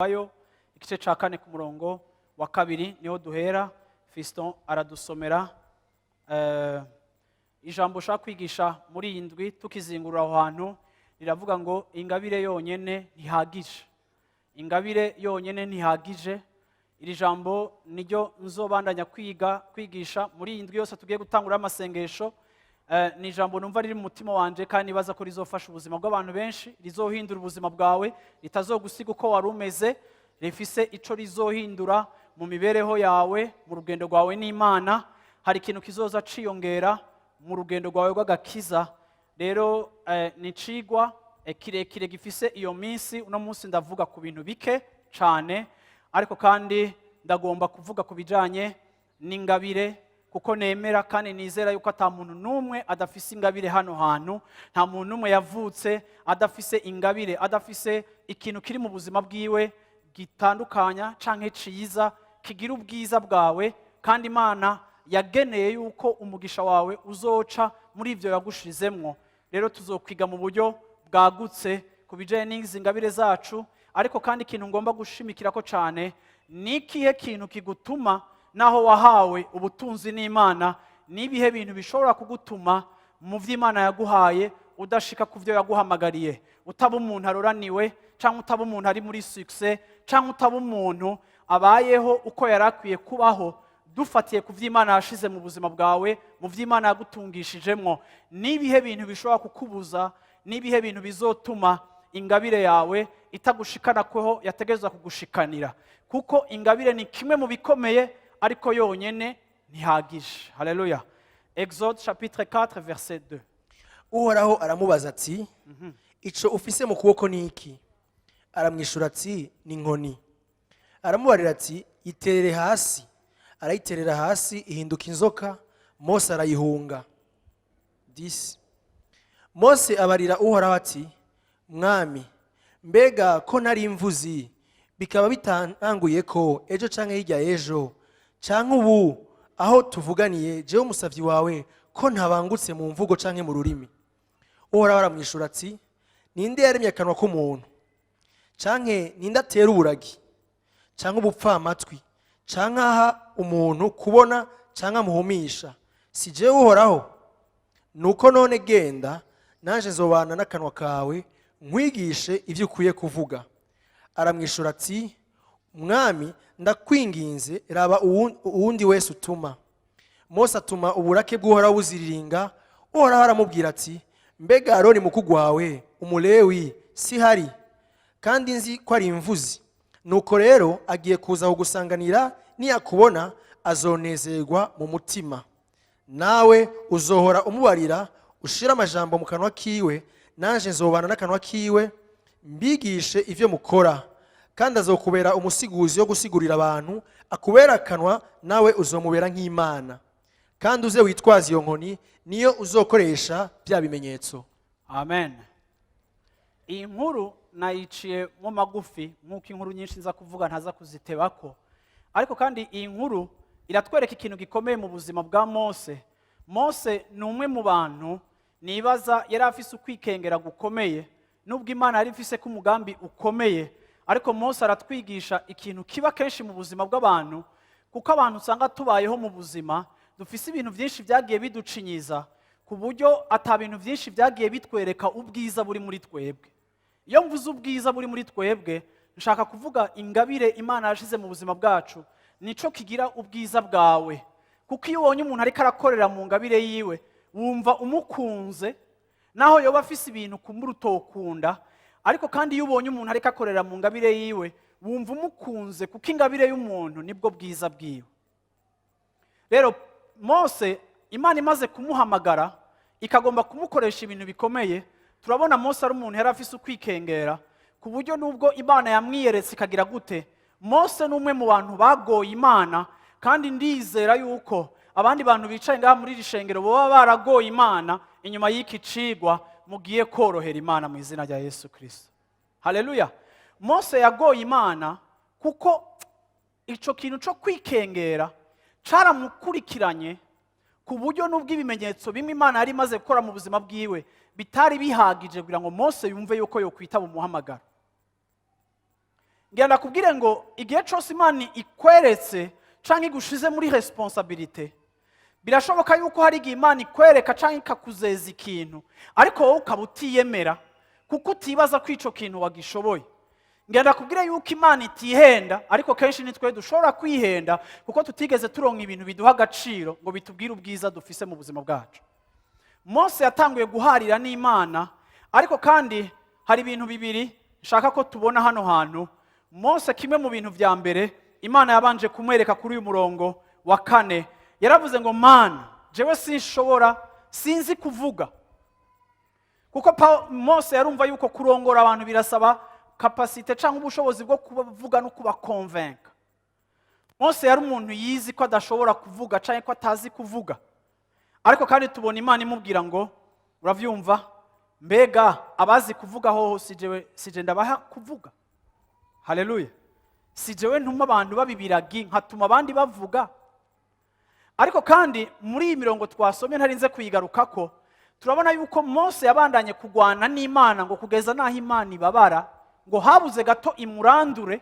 Bayo igice cya 4 ku murongo wa 2 niho duhera. Fiston aradusomera ijambo ushaka kwigisha muri iyi ndwi. Tukizingurura aho hantu, riravuga ngo: "Ingabire yonyene ntihagije, ingabire yonyene ntihagije." Iri jambo niryo nzobandanya kwiga kwigisha muri iyi ndwi yose tugiye gutangura amasengesho. Ni ijambo numva riri mu mutima wanje kandi nibaza ko rizofasha ubuzima bw'abantu benshi, rizohindura ubuzima bwawe, ritazogusiga uko wari umeze, rifise ico rizohindura mu mibereho yawe, mu rugendo rwawe n'Imana. Hari ikintu kizoza ciyongera mu rugendo rwawe rw'agakiza. Rero ni icigwa kirekire gifise iyo minsi. Uno munsi ndavuga ku bintu bike cane, ariko kandi ndagomba kuvuga ku bijanye n'ingabire, kuko nemera kandi nizera yuko ata muntu n'umwe adafise ingabire hano hantu. Nta muntu n'umwe yavutse adafise ingabire, adafise ikintu kiri mu buzima bwiwe gitandukanya canke ciza kigira ubwiza bwawe, kandi Imana yageneye yuko umugisha wawe uzoca muri ibyo yagushizemwo. Rero tuzokwiga mu buryo bwagutse ku bijanye n'izi ngabire zacu, ariko kandi ikintu ngomba gushimikirako cane ni ikihe kintu kigutuma, naho wahawe ubutunzi n'Imana, n'ibihe bintu bishobora kugutuma mu byo Imana yaguhaye udashika ku byo yaguhamagariye, utaba umuntu aroraniwe, cyangwa utaba umuntu ari muri succès, cyangwa utaba umuntu abayeho uko yari akwiye kubaho, dufatiye ku byo Imana yashize mu buzima bwawe, mu byo Imana yagutungishijemwo. N'ibihe bintu bishobora kukubuza? N'ibihe bintu bizotuma ingabire yawe itagushikana kuho yategerezwa kugushikanira? Kuko ingabire ni kimwe mu bikomeye, ariko yonyene ntihagije. Haleluya! Exode chapitre 4 verset 2. Uhoraho aramubaza ati: "Ico ufise mu kuboko ni iki?" Aramwishura ati: "Ni inkoni." Aramubarira ati: "Yiterere hasi." Arayiterera hasi, ihinduka inzoka. Mose arayihunga. 10. Mose abarira Uhoraho ati: "Mwami, mbega ko nari mvuzi, bikaba bitantanguye ko ejo canke hirya y'ejo canke ubu aho tuvuganiye, jewe umusavyi wawe ko ntabangutse mu mvugo canke mu rurimi?" Uhoraho aramwishura ati: "Ninde yaremye akanwa k'umuntu? Canke ninde atera uburagi canke ubupfamatwi, canke aha umuntu kubona, canke amuhumisha? Si jewe Uhoraho? Nuko none genda, nanje nzobana n'akanwa kawe, nkwigishe ibyo ukwiye kuvuga." Aramwishura ati: "Mwami, ndakwinginze, raba uwundi wese utuma." Mose atuma uburake bw'Uhoraho buziriringa. Uhoraho aramubwira ati: "Mbega Aroni mukuru wawe, Umulewi, si hari? Kandi nzi ko ari imvuzi. Nuko rero agiye kuza kugusanganira. Niyakubona azonezerwa mu mutima. Nawe uzohora umubarira, ushire amajambo mu kanwa kiwe, nanje nzobana n'akanwa kiwe, mbigishe ivyo mukora. Kandi azokubera umusiguzi wo gusigurira abantu, akubera akanwa, nawe uzomubera nk'Imana. Kandi uze witwaze iyo nkoni, niyo uzokoresha bya bimenyetso." Amen. Iyi nkuru nayiciye mo magufi, nk'uko inkuru nyinshi nza kuvuga ntaza kuzitebako, ariko kandi iyi nkuru iratwereka ikintu gikomeye mu buzima bwa Mose. Mose ni umwe mu bantu nibaza yari afise ukwikengera gukomeye, nubwo Imana yari ifise ko umugambi ukomeye. Ariko Mose aratwigisha ikintu kiba kenshi mu buzima bw'abantu, kuko abantu usanga tubayeho mu buzima dufise ibintu byinshi byagiye biducinyiza, ku buryo ata bintu byinshi byagiye bitwereka ubwiza buri muri twebwe. Iyo mvuze ubwiza buri muri twebwe, nshaka kuvuga ingabire Imana yashize mu buzima bwacu. Nico kigira ubwiza bwawe, kuko iyo ubonye umuntu ariko arakorera mu ngabire yiwe, wumva umukunze, naho yoba afise ibintu kumbura utokunda. Ariko kandi iyo ubonye umuntu ariko akorera mu ngabire yiwe, wumva umukunze, kuko ingabire y'umuntu nibwo bwiza bwiwe. Rero Mose, Imana imaze kumuhamagara ikagomba kumukoresha ibintu bikomeye. Turabona Mose ari umuntu yari afise ukwikengera, ku buryo nubwo Imana yamwiyeretse ikagira gute, Mose ni umwe mu bantu bagoye Imana. Kandi ndizera yuko abandi bantu bicaye ngaha muri iri shengero baba baragoye Imana, inyuma y'iki cigwa mugiye korohera Imana mu izina rya Yesu Kirisito. Haleluya! Mose yagoye Imana kuko ico kintu cyo kwikengera caramukurikiranye, ku buryo nubwo ibimenyetso bimwe Imana yari imaze gukora mu buzima bwiwe bitari bihagije kugira ngo Mose yumve yuko yokwitaba umuhamagaro. Ngira ndakubwire ngo igihe cyose Imana ikweretse canke igushize muri responsabilité, birashoboka yuko hari igihe Imana ikwereka canke ikakuzeza ikintu, ariko wowe ukaba utiyemera kuko utibaza ko ico kintu wagishoboye. Ngira ndakubwire yuko Imana itihenda, ariko kenshi nitwe dushobora kwihenda kuko tutigeze turonka ibintu biduha agaciro ngo bitubwire ubwiza dufise mu buzima bwacu. Mose yatanguye guharira n'Imana, ariko kandi hari ibintu bibiri nshaka ko tubona hano hantu. Mose, kimwe mu bintu vya mbere Imana yabanje kumwereka kuri uyu murongo wa 4, yaravuze ngo: "Mana, jewe sinshobora, sinzi kuvuga." Kuko Mose yarumva yuko kurongora abantu birasaba capacité cyangwa ubushobozi bwo kuvuga no kubakonvenka. Mose yari umuntu yizi ko adashobora kuvuga cyangwa ko atazi kuvuga. Ariko kandi tubona Imana imubwira ngo: "Urabyumva, mbega abazi kuvuga hoho si jewe? Si je ndabaha kuvuga?" Haleluya! Si jewe ntuma abantu babibiragi nkatuma abandi bavuga? Ariko kandi muri iyi mirongo twasomye, ntarinze kuyigarukako, turabona yuko Mose yabandanye kurwana n'Imana ngo kugeza n'aho Imana ibabara, ngo habuze gato imurandure,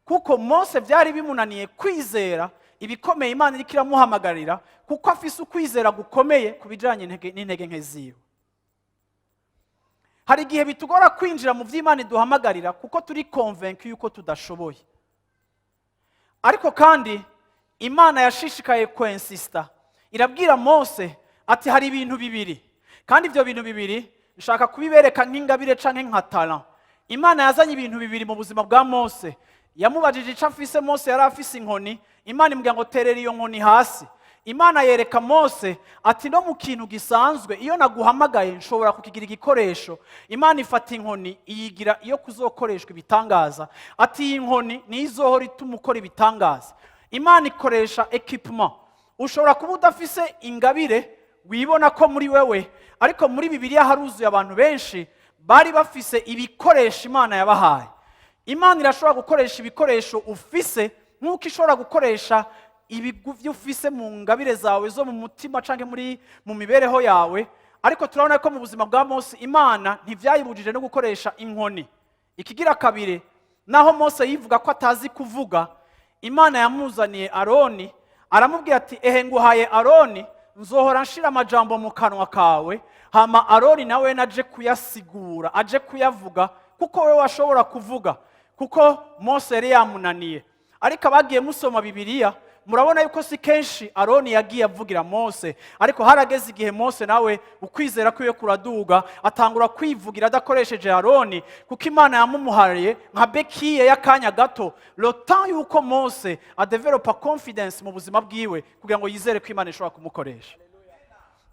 kuko Mose byari bimunaniye kwizera ibikomeye Imana iriko iramuhamagarira, kuko afise ukwizera gukomeye ku bijanye n'intege nke ziwe. Hari igihe bitugora kwinjira mu by'Imana iduhamagarira kuko turi convaincus yuko tudashoboye. Ariko kandi Imana yashishikaye kwensista, irabwira Mose ati: "Hari ibintu bibiri." Kandi ibyo bintu bibiri nshaka kubibereka nk'ingabire canke nka talent. Imana yazanye ibintu bibiri mu buzima bwa Mose. Yamubajije icyo afise. Mose yari afise inkoni. Imana imubwira ngo: "Terera iyo nkoni hasi." Imana yereka Mose ati: "No mu kintu gisanzwe, iyo naguhamagaye nshobora kukigira igikoresho." Imana ifata inkoni iyigira iyo kuzokoreshwa ibitangaza, ati: "Iyi nkoni niyo izohora ituma ukora ibitangaza." Imana ikoresha équipement. Ushobora kuba udafise ingabire wibona ko muri wewe, ariko muri Bibiliya haruzuye abantu benshi bari bafise ibikoresho Imana yabahaye. Imana irashobora gukoresha ibikoresho ufise nk'uko ishobora gukoresha ibyo ufise mu ngabire zawe zo mu mutima cyangwa mu mibereho yawe. Ariko turabona ko mu buzima bwa Mose Imana ntibyayibujije no gukoresha inkoni. Ikigira kabiri, naho Mose yivuga ko atazi kuvuga, Imana yamuzaniye Aroni, aramubwira ati: "Ehe, nguhaye Aroni, nzohora nshira amajambo mu kanwa kawe, hama Aroni nawe naje kuyasigura, aje kuyavuga, kuko we washobora kuvuga." Kuko Mose yari yamunaniye. Ariko abagiye musoma Bibiliya murabona yuko si kenshi Aroni yagiye avugira Mose, ariko harageze igihe Mose nawe ukwizera kwiwe kuraduga, atangura kwivugira adakoresheje Aroni, kuko Imana yamumuhariye nka béquille y'akanya gato, le temps yuko Mose adevelopa confidence mu buzima bwiwe kugira ngo yizere ko Imana ishobora kumukoresha.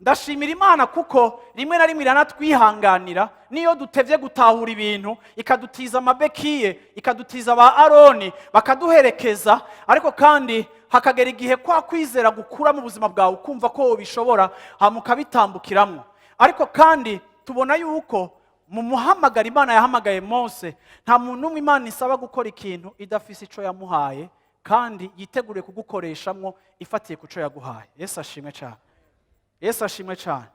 Ndashimira Imana kuko rimwe na rimwe iranatwihanganira niyo dutevye gutahura ibintu, ikadutiza ama béquilles, ikadutiza ba Aroni bakaduherekeza. Ariko kandi hakagera igihe kwa kwizera gukura mu buzima bwawe, ukumva ko wobishobora, hama ukabitambukiramwo. Ariko kandi tubona yuko mu muhamagaro Imana yahamagaye Mose, nta muntu n'umwe Imana isaba gukora ikintu idafise ico yamuhaye, kandi yiteguriye kugukoreshamwo ifatiye ku co yaguhaye. Yesu ashimwe cyane! Yesu ashimwe cyane!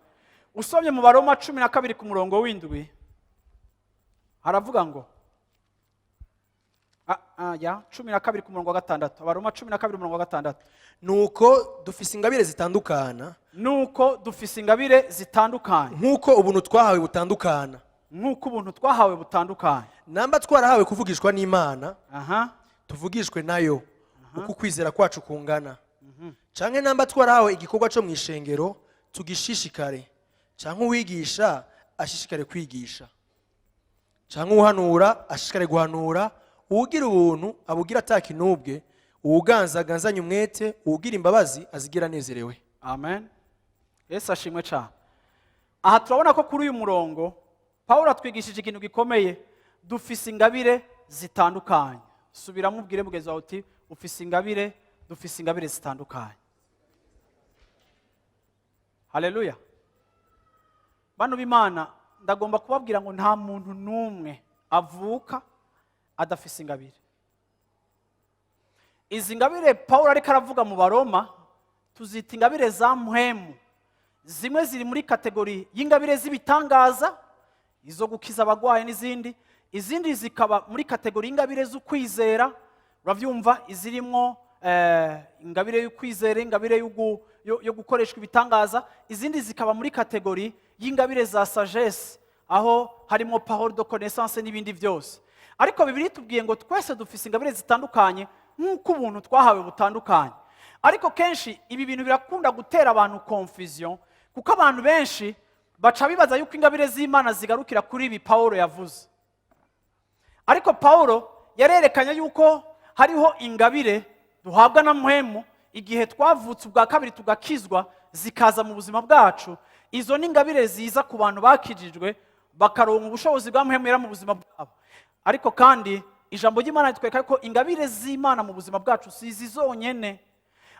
Usomye mu Baroma 12 ku murongo w'7, haravuga ngo ya 12 ku murongo wa 6, Abaroma 12 umurongo wa 6. Nuko dufise ingabire zitandukana, Nuko dufise ingabire zitandukanye, nk'uko ubuntu twahawe butandukana. Nk'uko ubuntu twahawe butandukanye. Namba twarahawe kuvugishwa n'Imana, tuvugishwe nayo uko ukwizera kwacu kungana. Canke namba twarahawe igikorwa co mu ishengero, tugishishikare. Canke uwigisha, ashishikare kwigisha. Canke uhanura, ashishikare guhanura. Uwugira ubuntu, abugira atakinubwe. Uwuganza, aganzanye umwete. Uwugira imbabazi, azigira anezerewe. Amen, Yesu ashimwe cyane. Aha turabona ko kuri uyu murongo Pawulo ariko aravuga yuko Pawulo atwigishije ikintu gikomeye: dufise ingabire zitandukanye. Subiramo ubwire mugenzi wawe uti: "Ufise ingabire, dufise ingabire zitandukanye." Haleluya! Bano b'Imana, ndagomba kubabwira ngo nta muntu n'umwe avuka adafise ingabire. Izi ngabire Pawulo ariko aravuga mu Baroma tuzita ingabire za mpwemu. Zimwe ziri muri catégorie y'ingabire z'ibitangaza, izo gukiza abagwayi n'izindi. Izindi zikaba muri catégorie y'ingabire z'ukwizera, urabyumva, izirimwo ingabire y'ukwizera, ingabire yo gukoreshwa ibitangaza. Izindi zikaba muri catégorie y'ingabire za sagesse, aho harimo parole de connaissance n'ibindi byose. Ariko Bibiliya itubwiye ngo twese dufise ingabire zitandukanye nk'uko ubuntu twahawe butandukanye. Ariko kenshi ibi bintu birakunda gutera abantu confusion, kuko abantu benshi baca bibaza yuko ingabire z'Imana zigarukira kuri ibi Pawulo yavuze. Ariko Pawulo yarerekanye yuko hariho ingabire duhabwa na mpwemu igihe twavutse ubwa kabiri, tugakizwa, zikaza mu buzima bwacu. Izo ni ingabire ziza ku bantu bakijijwe, bakaronka ubushobozi bwa mpwemu yera mu buzima bwabo. Ariko kandi ijambo ry'Imana ritwereka ko ingabire z'Imana mu buzima bwacu si izi zonyene,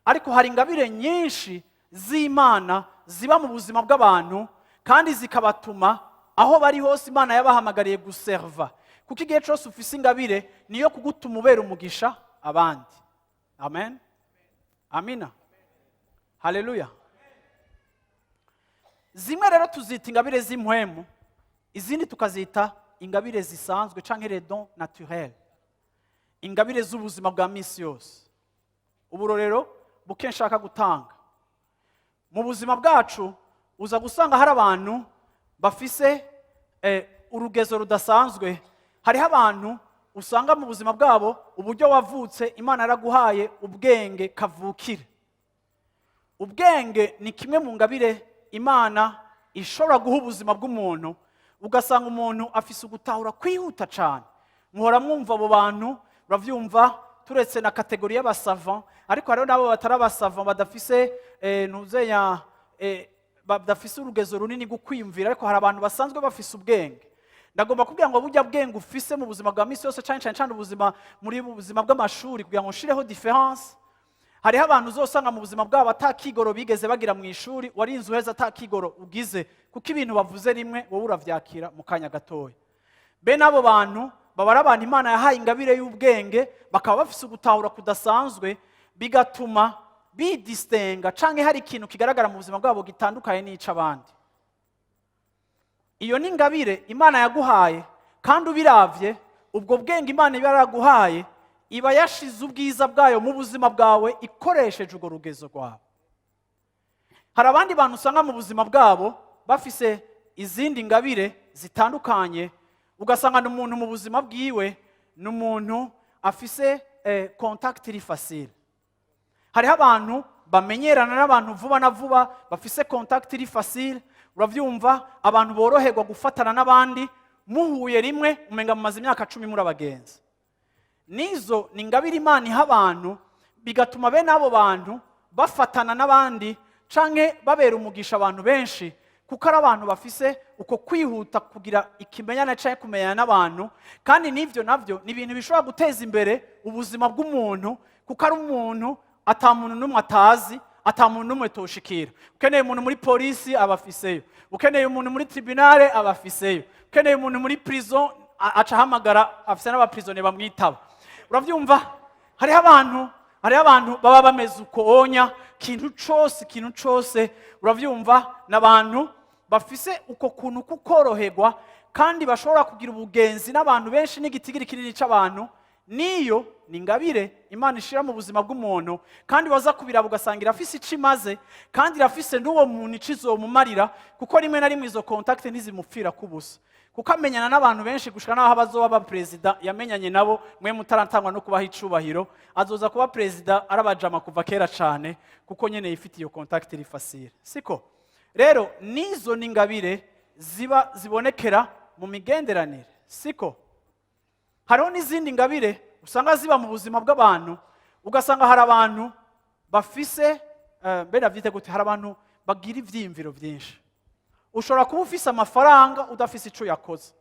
ariko hari ingabire nyinshi z'Imana ziba mu buzima bw'abantu kandi zikabatuma aho bari hose Imana yabahamagariye guserva, kuko igihe cyose ufise ingabire niyo kugutuma ubera umugisha abandi. Amen, amina, haleluya. Zimwe rero tuzita ingabire z'impwemu, izindi tukazita ingabire zisanzwe canke les dons naturels, ingabire z'ubuzima bwa misi yose. Uburorero buke nshaka gutanga: mu buzima bwacu uza gusanga hari abantu bafise urugezo rudasanzwe. Hariho abantu usanga mu buzima bwabo, uburyo wavutse, Imana yaraguhaye ubwenge kavukire. Ubwenge ni kimwe mu ngabire Imana ishobora guha ubuzima bw'umuntu, ugasanga umuntu afise ugutahura kwihuta cyane. Muhora mwumva abo bantu, urabyumva, turetse na catégorie y'aba savants, ariko hariho n'abo batari aba savants, badafise ntuzeya badafise urugezo runini rwo kwiyumvira, ariko hari abantu basanzwe bafise ubwenge. Ndagomba kubwira ngo burya bwenge ufise mu buzima bwa misi yose, cyane cyane cyane ubuzima muri buzima bw'amashuri, kugira ngo nshireho différence, hariho abantu uzosanga mu buzima bwabo atakigoro bigeze bagira mu ishuri, warinze uheza atakigoro ugize, kuko ibintu bavuze rimwe wowe uravyakira mu kanya gatoya. Bene abo bantu baba ari abantu Imana yahaye ingabire y'ubwenge, bakaba bafise ugutahura kudasanzwe, bigatuma bidistinga canke hari ikintu kigaragara mu buzima bwabo gitandukanye n'ic'abandi. Iyo ni ingabire Imana yaguhaye, kandi ubiravye, ubwo bwenge Imana iba yaraguhaye, iba yashize ubwiza bwayo mu buzima bwawe ikoresheje urwo rugezo rwawe. Hari abandi bantu usanga mu buzima bwabo bafise izindi ngabire zitandukanye, ugasanga ni umuntu mu buzima bwiwe ni umuntu afise contact iri facile. Hariho abantu bamenyerana n'abantu vuba na vuba, bafise contact iri facile, urabyumva, abantu boroherwa gufatana n'abandi. Muhuye rimwe umenga mumaze imyaka 10 muri abagenzi. Nizo ni ingabire Imana iha abantu, bigatuma bene abo bantu bafatana n'abandi canke babera umugisha abantu benshi, kuko ari abantu bafise uko kwihuta kugira ikimenyane canke kumenyana n'abantu. Kandi n'ivyo navyo ni ibintu bishobora guteza imbere ubuzima bw'umuntu, kuko ari umuntu ata muntu n'umwe atazi, ata muntu n'umwe toshikira. Ukeneye umuntu muri polisi, abafiseyo. Ukeneye umuntu muri tribunal, abafiseyo. Ukeneye umuntu muri prison, aca ahamagara, afise n'aba prisonniers bamwitaba, uravyumva. Hariho abantu baba bameze uko onya, kintu cose, ikintu cose, uravyumva, n'abantu bafise uko kuntu kukoroherwa kandi bashobora kugira ubugenzi n'abantu benshi n'igitigiri kinini c'abantu. Niyo ni ingabire Imana ishira mu buzima bw'umuntu, kandi waza kubiraba ugasanga irafise ico imaze, kandi irafise n'uwo muntu ico izomumarira, kuko rimwe na rimwe izo contact ntizimupfira kubusa, kuko amenyana n'abantu benshi gushika n'aho abazoba ba perezida yamenyanye nabo. Mwe mutaratangwa no kubaha icubahiro, azoza kuba perezida arabajama kuva kera cane, kuko nyene yifitiye iyo contact iri facile, siko? Rero nizo ni ingabire ziba zibonekera mu migenderanire, siko? Hariho n'izindi ngabire usanga ziba mu buzima bw'abantu, ugasanga hari abantu bafise mbe navyite gute, hari abantu bagira ivyiyumviro vyinshi. Ushobora kuba ufise amafaranga udafise ico yakoze.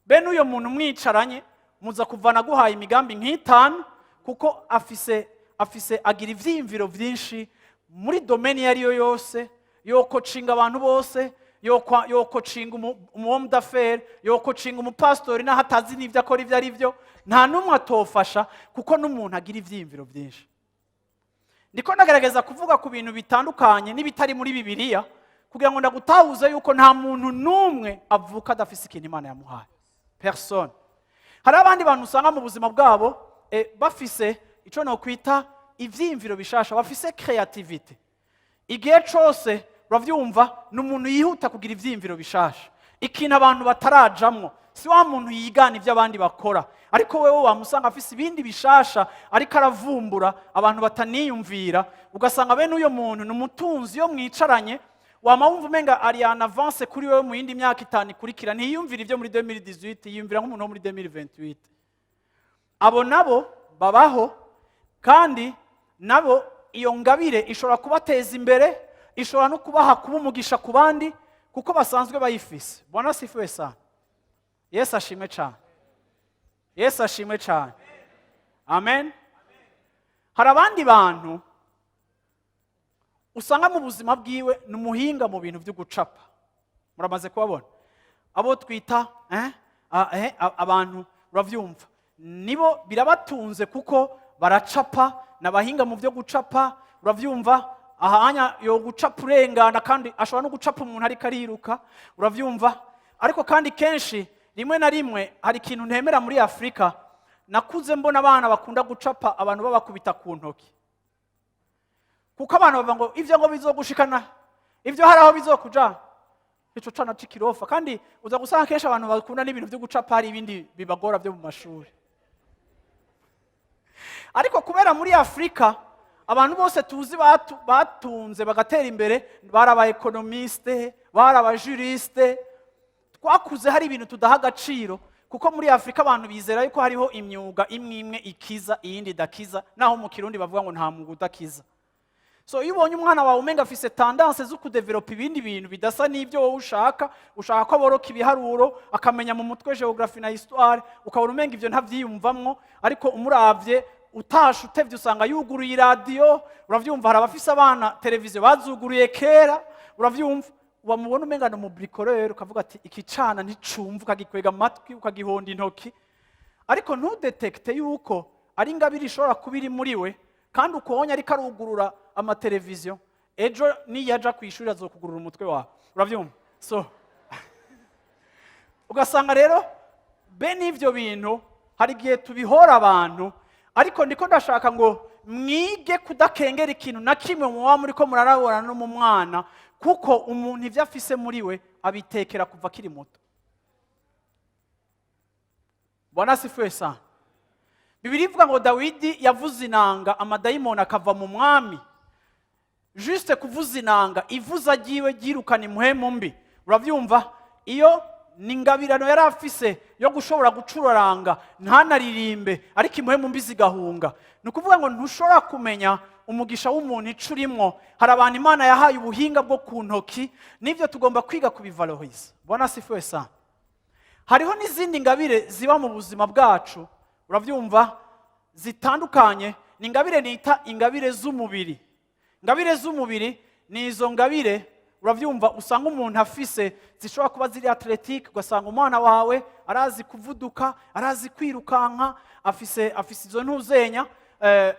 Bene uyo muntu mwicaranye, muza kuvana aguhaye imigambi nk'itanu, kuko afise agira ivyiyumviro vyinshi muri domaine iyo ari yo yose. Yokocinga abantu bose, yokocinga umu homme d'affaires, yokocinga umupasitori n'aho atazi n'ibyo akora ibyo ari byo. Nta n'umwe atofasha, kuko n'umuntu agira ivyiyumviro vyinshi. Ndiko ndagerageza kuvuga ku bintu bitandukanye n'ibitari muri Bibiliya kugira ngo ndagutahuze yuko nta muntu n'umwe avuka adafise ikintu Imana yamuhaye, personne. Hari abandi bantu usanga mu buzima bwabo bafise icyo nokwita ivyiyumviro bishasha, bafise créativité igihe cose. Uravyumva, ni umuntu yihuta kugira ivyiyumviro bishasha, ikintu abantu batarajamwo. Si wa muntu yigana ibyo abandi bakora, ariko wewe wamusanga afise ibindi bishasha ariko aravumbura abantu bataniyumvira. Ugasanga bene uyo muntu ni umutunzi. Iyo mwicaranye, wama wumva umenga ari en avance kuri wewe mu yindi myaka 5 ikurikira. Ntiyumvira ibyo muri 2018, yiyumvira nk'umuntu wo muri 2028. Abo nabo babaho, kandi nabo iyo ngabire ishobora kubateza imbere, ishobora no kubaha kuba umugisha ku bandi, kuko basanzwe bayifise. Bwana asifiwe sana. Yesu ashimwe cyane, Yesu ashimwe cyane, amen. Hari abandi bantu usanga mu buzima bwiwe ni umuhinga mu bintu byo gucapa. Muramaze kubabona abo twita abantu, urabyumva, nibo birabatunze kuko baracapa, ni abahinga mu byo gucapa. Urabyumva, ahanya yo gucapa urengana, kandi ashobora no gucapa umuntu ariko ariruka, urabyumva. Ariko kandi kenshi, rimwe na rimwe, hari ikintu ntemera muri Afurika. Nakuze mbona abana bakunda gucapa abantu babakubita ku ntoki, kuko abantu bavuga ngo ibyo ngo bizogushikana, ibyo hari aho bizokuja, ico cana c'ikirofa. Kandi uza gusanga kenshi abantu bakunda n'ibintu byo gucapa hari ibindi bibagora byo mu mashuri. Ariko kubera muri Afurika abantu bose tuzi batunze bagatera imbere bari aba économistes, bari aba juristes, twakuze hari ibintu tudaha agaciro, kuko muri Afurika abantu bizera yuko hariho imyuga imwe imwe ikiza, iyindi idakiza, naho mu Kirundi bavuga ngo nta mwuga udakiza. So iyo ubonye umwana wawe umenga afise tendance zo kudevelopa ibindi bintu bidasa n'ibyo wowe ushaka, ushaka ko aboroka ibiharuro, akamenya mu mutwe géographie na histoire, ukabona umenga ibyo ntavyiyumvamwo, ariko umuravye utashe utevye usanga yuguruye iradiyo. Uravyumva, hari abafise abana televiziyo bazuguruye kera. Uravyumva, wamubona umenga ni umu bricoleur, ukavuga ati iki cana nticumva, ukagikwega amatwi, ukagihonda intoki, ariko ntudetekte yuko ari ingabire ishobora kuba iri muri we. Kandi ukubonye ariko arugurura amateleviziyo, ejo niyaja ku ishuri azokugurura umutwe wawe. Urabyumva? So ugasanga rero bene ibyo bintu hari igihe tubihora abantu. Ariko ndiko ndashaka ngo mwige kudakengera ikintu na kimwe muba muri ko murarabona no mu mwana, kuko umuntu ibyo afise muri we abitekera kuva akiri muto. Bwana asifiwe sana. Bibiliya ivuga ngo Dawidi yavuze inanga, amadayimoni akava mu mwami. Juste kuvuza inanga, ivuza ryiwe ryirukana impwemu mbi. Urabyumva, iyo ni ingabirano yari afise yo gushobora gucuraranga, ntanaririmbe, ariko impwemu mbi zigahunga. Ni ukuvuga ngo ntushobora kumenya umugisha w'umuntu ico urimwo. Hari abantu Imana yahaye ubuhinga bwo ku ntoki, n'ibyo tugomba kwiga kubivaloriza. Bwana asifiwe sana. Hariho n'izindi ngabire ziba mu buzima bwacu, urabyumva, zitandukanye. Ni ingabire nita ingabire z'umubiri. Ingabire z'umubiri ni izo ngabire, urabyumva, usanga umuntu afise zishobora kuba ziri athlétique, ugasanga umwana wawe arazi kuvuduka, arazi kwirukanka, afise izo ntuzenya,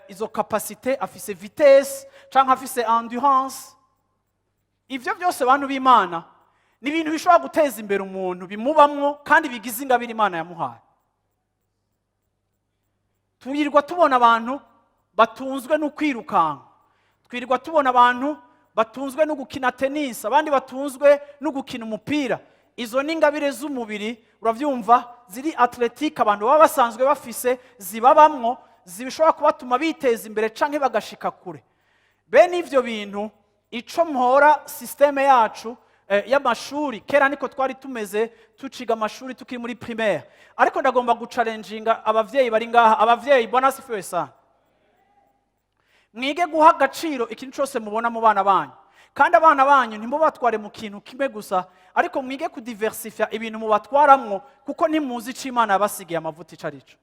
izo capacités, afise vitesse cyangwa afise endurance. Ibyo byose, bantu b'Imana, ni ibintu bishobora guteza imbere umuntu, bimubamwo kandi bigize ingabire Imana yamuhaye. Twirirwa tubona abantu batunzwe no kwirukanka, twirirwa tubona abantu batunzwe no gukina tenisi, abandi batunzwe no gukina umupira. Izo ni ingabire z'umubiri, urabyumva, ziri athlétique, abantu baba basanzwe bafise, zibabamwo, zishobora kubatuma biteza imbere canke bagashika kure. Bene ivyo bintu, ico mpora système yacu y'amashuri, kera niko twari tumeze tuciga amashuri tukiri muri primaire. Ariko ndagomba gucalenjinga abavyeyi bari ngaha. Abavyeyi, Bwana asifiwe sana. Mwige guha agaciro ikintu cyose mubona mu bana banyu. Kandi abana banyu ntimubatware mu kintu kimwe gusa, ariko mwige kudiversifya ibintu mubatwaramwo, kuko ntimuzi ico Imana yabasigiye amavuta ico arico.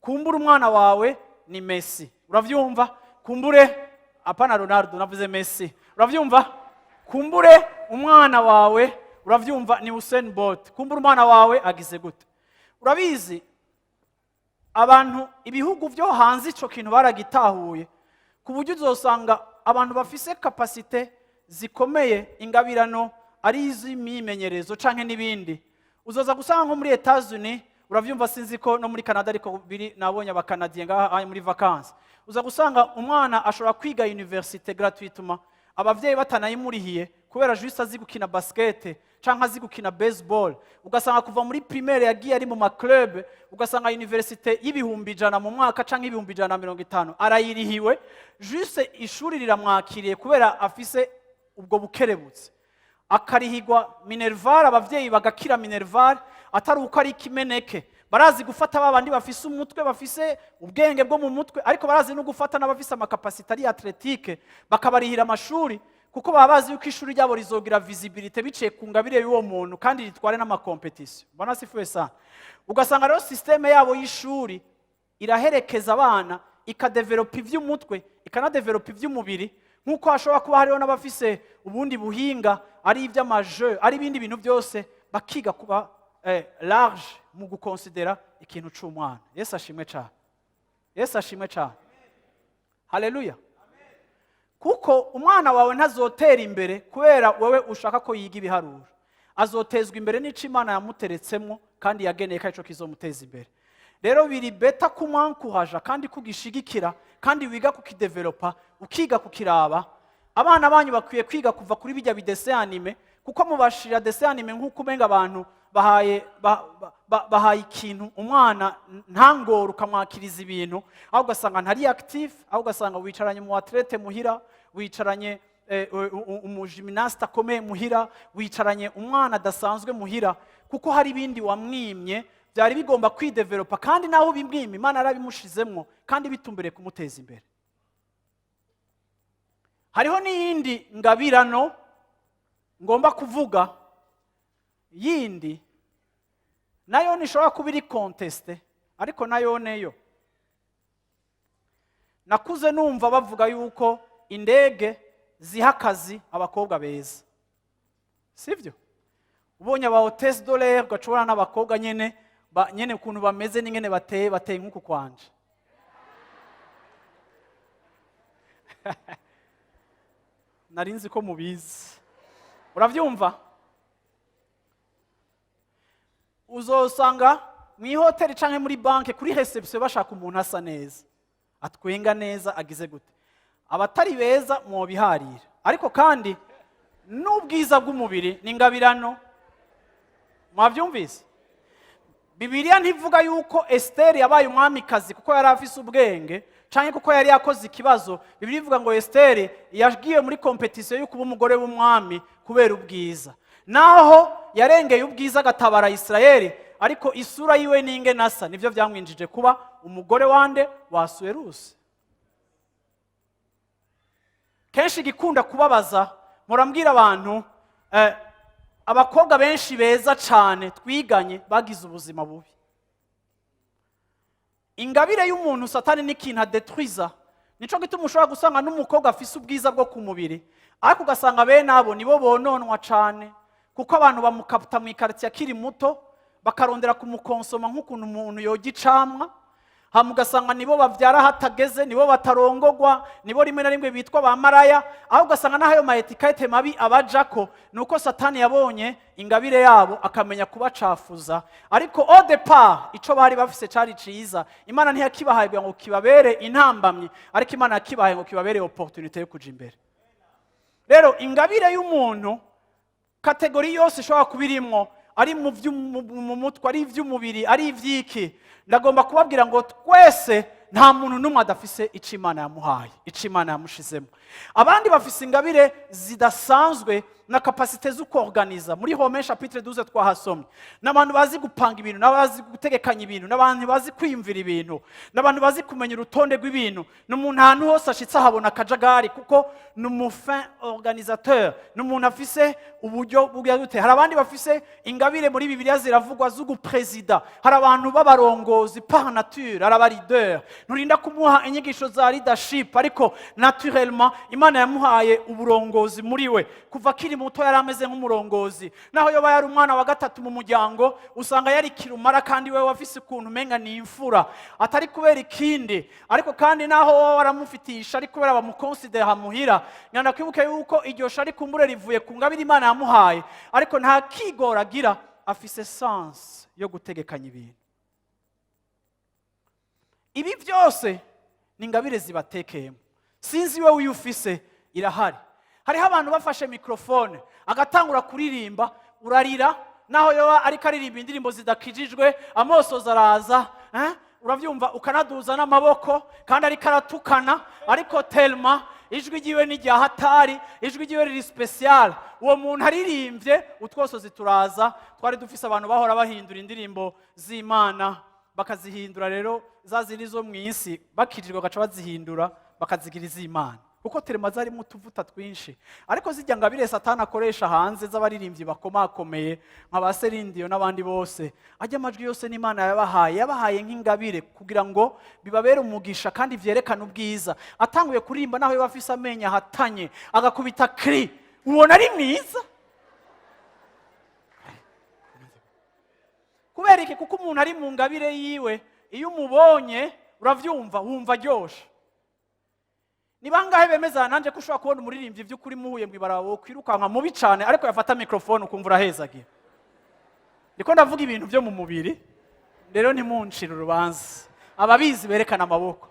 Kumbura umwana wawe ni Messi, uravyumva? Kumbure, apana Ronaldo, navuze Messi, uravyumva? Kumbure umwana wawe, uravyumva, ni Usain Bolt. Kumbure umwana wawe agize gute? Urabizi, abantu, ibihugu byo hanze ico kintu baragitahuye, ku buryo uzosanga abantu bafise capacité zikomeye, ingabirano, ari iz'imyimenyerezo canke n'ibindi. Uzoza gusanga nko muri Etats-Unis, uravyumva, sinzi ko no muri Canada ariko biri, nabonye Abakanadiye ngaha muri vacances. Uza gusanga umwana ashobora kwiga université gratuitement, abavyeyi batanayimurihiye, kubera juste azi gukina basket canke azi gukina baseball. Ugasanga kuva muri primaire yagiye ari mu ma club, ugasanga université y'100.000 mu mwaka canke 150.000 arayirihiwe, juste ishuri riramwakiriye kubera afise ubwo bukerebutse, akarihigwa minerval, abavyeyi bagakira minerval, atari uko ari ikimeneke. Barazi gufata ba bandi bafise umutwe, bafise ubwenge bwo mu mutwe, ariko barazi no gufata n'abafise ama capacités ari athlétique, bakabarihira amashuri, kuko baba bazi yuko ishuri ryabo rizogira visibilité biciye ku ngabire y'uwo muntu, kandi ritware n'ama compétitions. Bwana asifiwe sana. Ugasanga rero système yabo y'ishuri iraherekeza abana, ikadevelopa iby'umutwe, ikanadevelopa iby'umubiri, nk'uko hashobora kuba hariho n'abafise ubundi buhinga, ari iby'amaje, ari ibindi bintu byose, bakiga kuba large mu gukonsidera ikintu c'umwana. Yesu ashimwe cyane, Yesu ashimwe cyane, haleluya. Kuko umwana wawe ntazotera imbere kubera wowe ushaka ko yiga ibiharuro. Azotezwa imbere n'ico Imana yamuteretsemo kandi yageneye ko arico kizomuteza imbere. Rero biri better kumwankuhaja kandi kugishigikira, kandi wiga kukidevelopa, ukiga kukiraba. Abana banyu bakwiye kwiga kuva kuri bijya bi dessins animés, kuko mubashira dessin animé nk'uko umenga abantu bahaye ikintu umwana ntangore, ukamwakiriza ibintu, aho ugasanga ntari actif, aho ugasanga wicaranye mu athlète muhira, wicaranye umu gymnaste akomeye muhira, wicaranye umwana adasanzwe muhira, kuko hari ibindi wamwimye byari bigomba kwidevelopa. Kandi naho ubimwima, Imana yarabimushizemwo kandi bitumbereye kumuteza imbere. Hariho n'iyindi ngabirano ngomba kuvuga, yindi nayo ntishobora kuba iri contestée, ariko nayo neyo nakuze numva bavuga yuko indege ziha akazi abakobwa beza, sibyo? Ubonye aba hôtesse de l'air, ugacubona n'abakobwa nyene nyene ukuntu bameze n'ingene bateye, bateye nk'uku kwanje. Nari nzi ko mubizi, urabyumva? Uzosanga mu ihoteli cyangwa muri banki, kuri réception, bashaka umuntu asa neza, atwenga neza, agize gute. Abatari beza mwobiharira. Ariko kandi n'ubwiza bw'umubiri ni ingabirano, mwabyumvise? Bibiliya ntivuga yuko Esiteri yabaye umwamikazi kuko yari afise ubwenge cyangwa kuko yari yakoze ikibazo. Bibiliya ivuga ngo Esiteri yagiye muri compétition yo kuba umugore w'umwami kubera ubwiza. Naho yarengeye ubwiza agatabara Isirayeli, ariko isura yiwe n'inge nasa nibyo byamwinjije kuba umugore wande? Wa Asuwerusi. Kenshi igikunda kubabaza, murambwira abantu, abakobwa benshi beza cyane twiganye bagize ubuzima bubi. Ingabire y'umuntu, Satani n'ikintu adetwiza. Nico gituma ushobora gusanga n'umukobwa afise ubwiza bwo ku mubiri, ariko ugasanga bene abo nibo bononwa cyane, kuko abantu bamukaputa mu ikaritsiye akiri muto, bakarondera kumukonsoma nk'ukuntu umuntu yoga icamwa. Hama ugasanga nibo bavyara hatageze, nibo batarongogwa, nibo rimwe na rimwe bitwa ba maraya. Aho ugasanga n'aho ayo ma étiquettes mabi abajako, ni uko Satani yabonye ingabire yabo akamenya kubacafuza. Ariko au départ ico bari bafise cari ciza. Imana ntiyakibahaye kugira ngo kibabere intambamyi, ariko Imana yakibahaye ngo kibabere opportunité yo kuja imbere. Rero ingabire y'umuntu, catégorie yose ishobora kuba irimwo, ari mu mutwe, ari iby'umubiri, ari iby'iki, ndagomba kubabwira ngo twese Nta muntu n'umwe adafise icyo Imana yamuhaye, icyo Imana yamushizemo. Abandi bafise ingabire zidasanzwe na capacité zo kuorganiza. Muri Romains chapitre 12 twahasomye, n'abantu bazi gupanga ibintu, n'abazi gutegekanya ibintu, n'abantu bazi kwiyumvira ibintu, n'abantu bazi kumenya urutonde rw'ibintu. Ni umuntu ahantu hose ashitse ahabona akajagari, kuko ni umu fin organisateur, ni umuntu afise uburyo bwa gute. Hari abandi bafise ingabire, muri Bibiliya ziravugwa, z'uguprezida. Hari abantu b'abarongozi par nature, hari aba leader, nturinda kumuha inyigisho za leadership, ariko naturellement Imana yamuhaye uburongozi muri we. Kuva akiri muto yari ameze nk'umurongozi. Naho yoba yari umwana wa gatatu mu muryango, usanga yari kirumara, kandi we wafise ukuntu umenga ni imfura, atari kubera ikindi. Ariko kandi naho wowe waramufitisha, ari kubera bamukonsidera muhira. Nyanda kwibuke yuko iryo shari kumbure rivuye ku ngabire Imana yamuhaye, ariko nta kigora agira, afise sens yo gutegekanya ibintu. Ibi byose ni ingabire zibatekeyemo. Sinzi wowe uyo ufise, irahari. Hariho abantu bafashe microphone agatangura kuririmba, urarira. Naho yoba ariko aririmba indirimbo zidakijijwe, amosozi araza, eh? Urabyumva, ukanaduza n'amaboko, kandi ariko aratukana, ariko tellement ijwi ryiwe ni rya hatari, ijwi ryiwe riri spécial. Uwo muntu aririmbye, utwosozi turaza. Twari dufise abantu bahora bahindura indirimbo z'Imana, bakazihindura rero za zindi zo mu isi, bakirirwa bagaca bazihindura bakazigira iz'Imana, kuko tellement zarimo utuvuta twinshi. Ariko zijya ngabire Satani akoresha hanze z'abaririmbyi bakomakomeye nka ba Céline Dion n'abandi bose, ajya amajwi yose n'Imana yabahaye, yabahaye nk'ingabire kugira ngo bibabere umugisha kandi vyerekane ubwiza. Atanguye kuririmba, naho yaba afise amenyo ahatanye, agakubita cri, ubona ari mwiza. Kubera iki? Kuko umuntu ari mu ngabire yiwe, iyo umubonye, uravyumva, wumva aryoshe. Ni bangahe bemeza nanjye ko ushobora kubona umuririmbyi by'ukuri muhuye mu ibarabara wokwirukanka mubi cyane, ariko yafata microphone ukumva urahezagira? Ndiko ndavuga ibintu byo mu mubiri rero, ntimuncire urubanza. Ababizi berekana amaboko.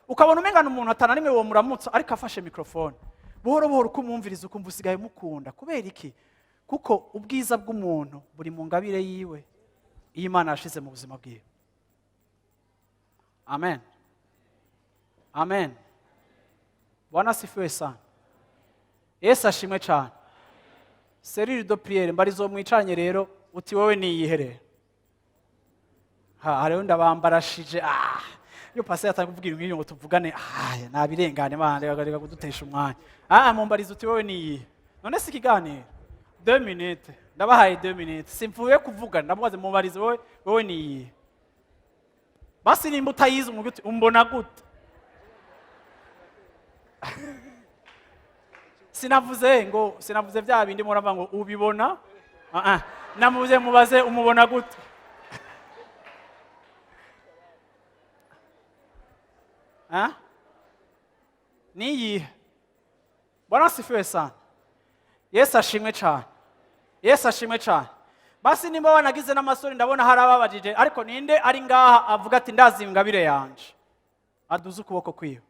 Ukabona umengana umuntu atana rimwe wo muramutsa, ariko afashe microphone, buhoro buhoro uko umwumviriza ukumva usigaye mukunda. Kubera iki? Kuko ubwiza bw'umuntu buri mu ngabire yiwe, iyo Imana yashize mu buzima bwiwe. Amen, amen. Bwana asifiwe sana. Yesu ashimwe cyane. Cellule de prière, mbarizo mwicaranye rero uti: "Wowe niyihe rero?" Ha, hariho ndabambarashije. Ah, iyo pasteur atanga kuvuga ibintu nk'ibyo ngo tuvugane, ah, nabirengane bana, reka reka kudutesha umwanya. Ah, mumbarize uti: "Wowe niyihe?" None si ikiganiro 2 minutes? Ndabahaye 2 minutes, simvuye kuvuga. Ndamubaze, mubarize: Wowe niyihe?" Basi nimba utayizi, umubwire uti: "Umbona gute?" Sinavuze ngo, sinavuze bya bindi muravuga ngo ubibona. Ah, ah. Namuze mubaze: "Umubona gute?" Ah? Niyihe? Bwana asifiwe sana. Yesu ashimwe cyane. Yesu ashimwe cyane. Basi nimba wanagize n'amasore, ndabona hari ababajije, ariko ninde ari ngaha avuga ati: "Ndazi ingabire yanje"? Aduze ukuboko kwiwe.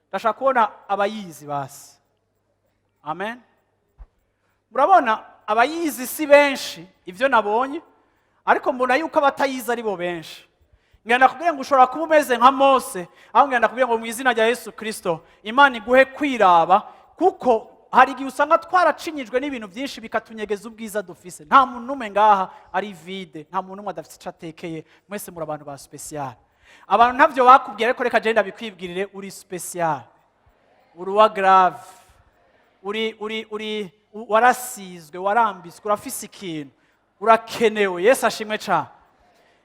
Ndashaka kubona abayizi basi. Amen. Murabona abayizi si benshi, ibyo nabonye, ariko mbona yuko abatayizi ari bo benshi. Ngenda kubwira ngo ushobora kuba umeze nka Mose, aho ngenda kubwira ngo mu izina rya Yesu Kirisito, Imana iguhe kwiraba, kuko hari igihe usanga twaracinyijwe n'ibintu byinshi bikatunyegeza ubwiza dufise. Nta muntu n'umwe ngaha ari vide, nta muntu n'umwe adafite icyo atekeye. Mwese muri abantu ba spécial. Abantu ntabyo bakubwira, ariko reka genda bikwibwirire: uri spécial, uri uwa grave, uri warasizwe, warambitswe, urafise ikintu, urakenewe. Yesu ashimwe cyane.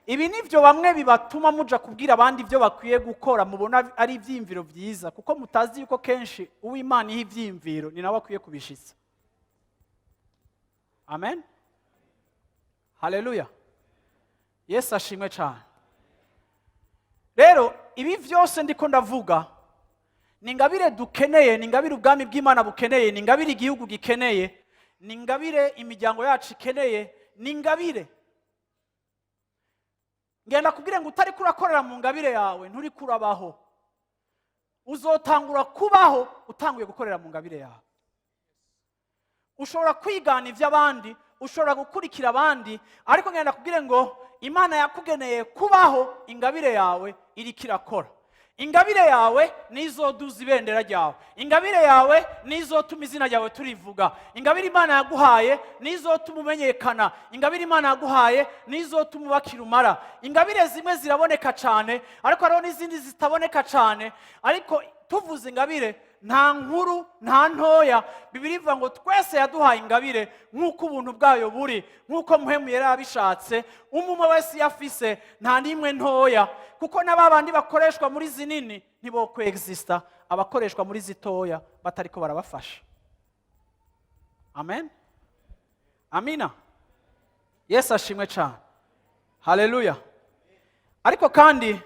Ibi nibyo bamwe bibatuma muja kubwira abandi ibyo bakwiye gukora, mubona ari ibyiyumviro byiza, kuko mutazi yuko kenshi uw'Imana iha ibyiyumviro ni nawe akwiye kubishitsa. Amen, haleluya. Yesu ashimwe cyane. Rero ibi byose ndiko ndavuga ni ingabire dukeneye, ni ingabire ubwami bw'Imana bukeneye, ni ingabire igihugu gikeneye, ni ingabire imiryango yacu ikeneye, ni ingabire. Ngenda kubwira ngo utari kurakorera mu ngabire yawe, nturi kurabaho. Uzotangura kubaho utanguye gukorera mu ngabire yawe. Ushobora kwigana iby'abandi, ushobora gukurikira abandi, ariko ngenda kubwire ngo Imana yakugeneye kubaho ingabire yawe iriko irakora. Ingabire yawe nizoduza ibendera ryawe, ingabire yawe nizotuma izina ryawe turivuga, ingabire Imana yaguhaye nizotuma umenyekana, ingabire Imana yaguhaye nizotuma ubakira umara. Ingabire zimwe ziraboneka cyane, ariko hariho n'izindi zitaboneka cyane. Ariko tuvuze ingabire, nta nkuru nta ntoya. Bibiliya ivuga ngo twese yaduhaye ingabire nk'uko ubuntu bwayo buri, nk'uko Mpwemu yari abishatse. Umwe umwe wese iyo afise, nta n'imwe ntoya, kuko na ba bandi bakoreshwa muri zinini ntibo kwexista abakoreshwa muri zitoya batariko barabafasha. Amen, amina. Yesu ashimwe cyane, haleluya. Ariko kandi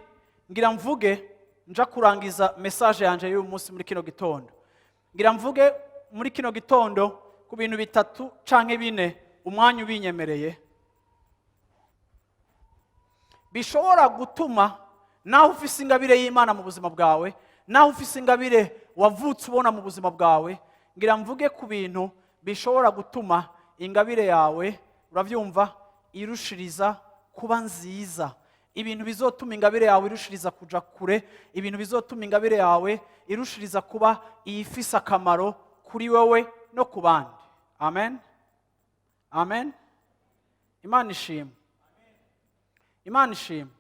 ngira mvuge, nja kurangiza message yanje y'uyu munsi muri kino gitondo, ngira mvuge muri kino gitondo ku bintu bitatu canke bine, umwanya ubinyemereye, bishobora gutuma naho ufise ingabire y'Imana mu buzima bwawe, naho ufise ingabire wavutse ubona mu buzima bwawe, ngira mvuge ku bintu bishobora gutuma ingabire yawe, urabyumva, irushiriza kuba nziza, ibintu bizotuma ingabire yawe irushiriza kuja kure, ibintu bizotuma ingabire yawe irushiriza kuba iyifise akamaro kuri wowe no ku bandi. Amen, amen. Imana ishimwe, Imana ishimwe.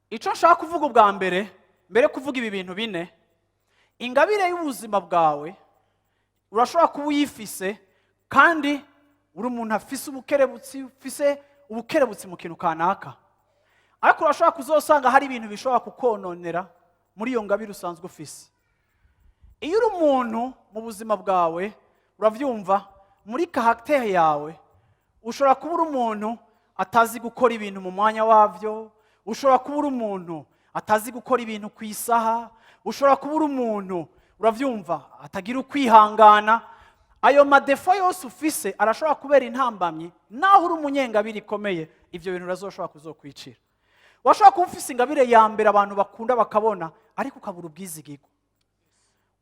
Icyo nshaka kuvuga ubwa mbere, mbere yo kuvuga ibi bintu bine, ingabire y'ubuzima bwawe urashobora kuba uyifise kandi uri umuntu afise ubukerebutsi, ufise ubukerebutsi mu kintu kanaka, ariko urashobora kuzosanga hari ibintu bishobora kukononera muri iyo ngabire usanzwe ufise. Iyo uri umuntu mu buzima bwawe, urabyumva, muri caractère yawe ushobora kuba uri umuntu atazi gukora ibintu mu mwanya wabyo, ushobora kuba uri umuntu atazi gukora ibintu ku isaha, ushobora kuba uri umuntu, urabyumva, atagira ukwihangana. Ayo ma défauts yose ufise arashobora kubera intambamyi naho uri umunyengabire ikomeye. Ibyo bintu urazoshobora kuzokwicira. Washobora kuba ufise ingabire ya mbere abantu bakunda bakabona, ariko ukabura ubwizigigwa.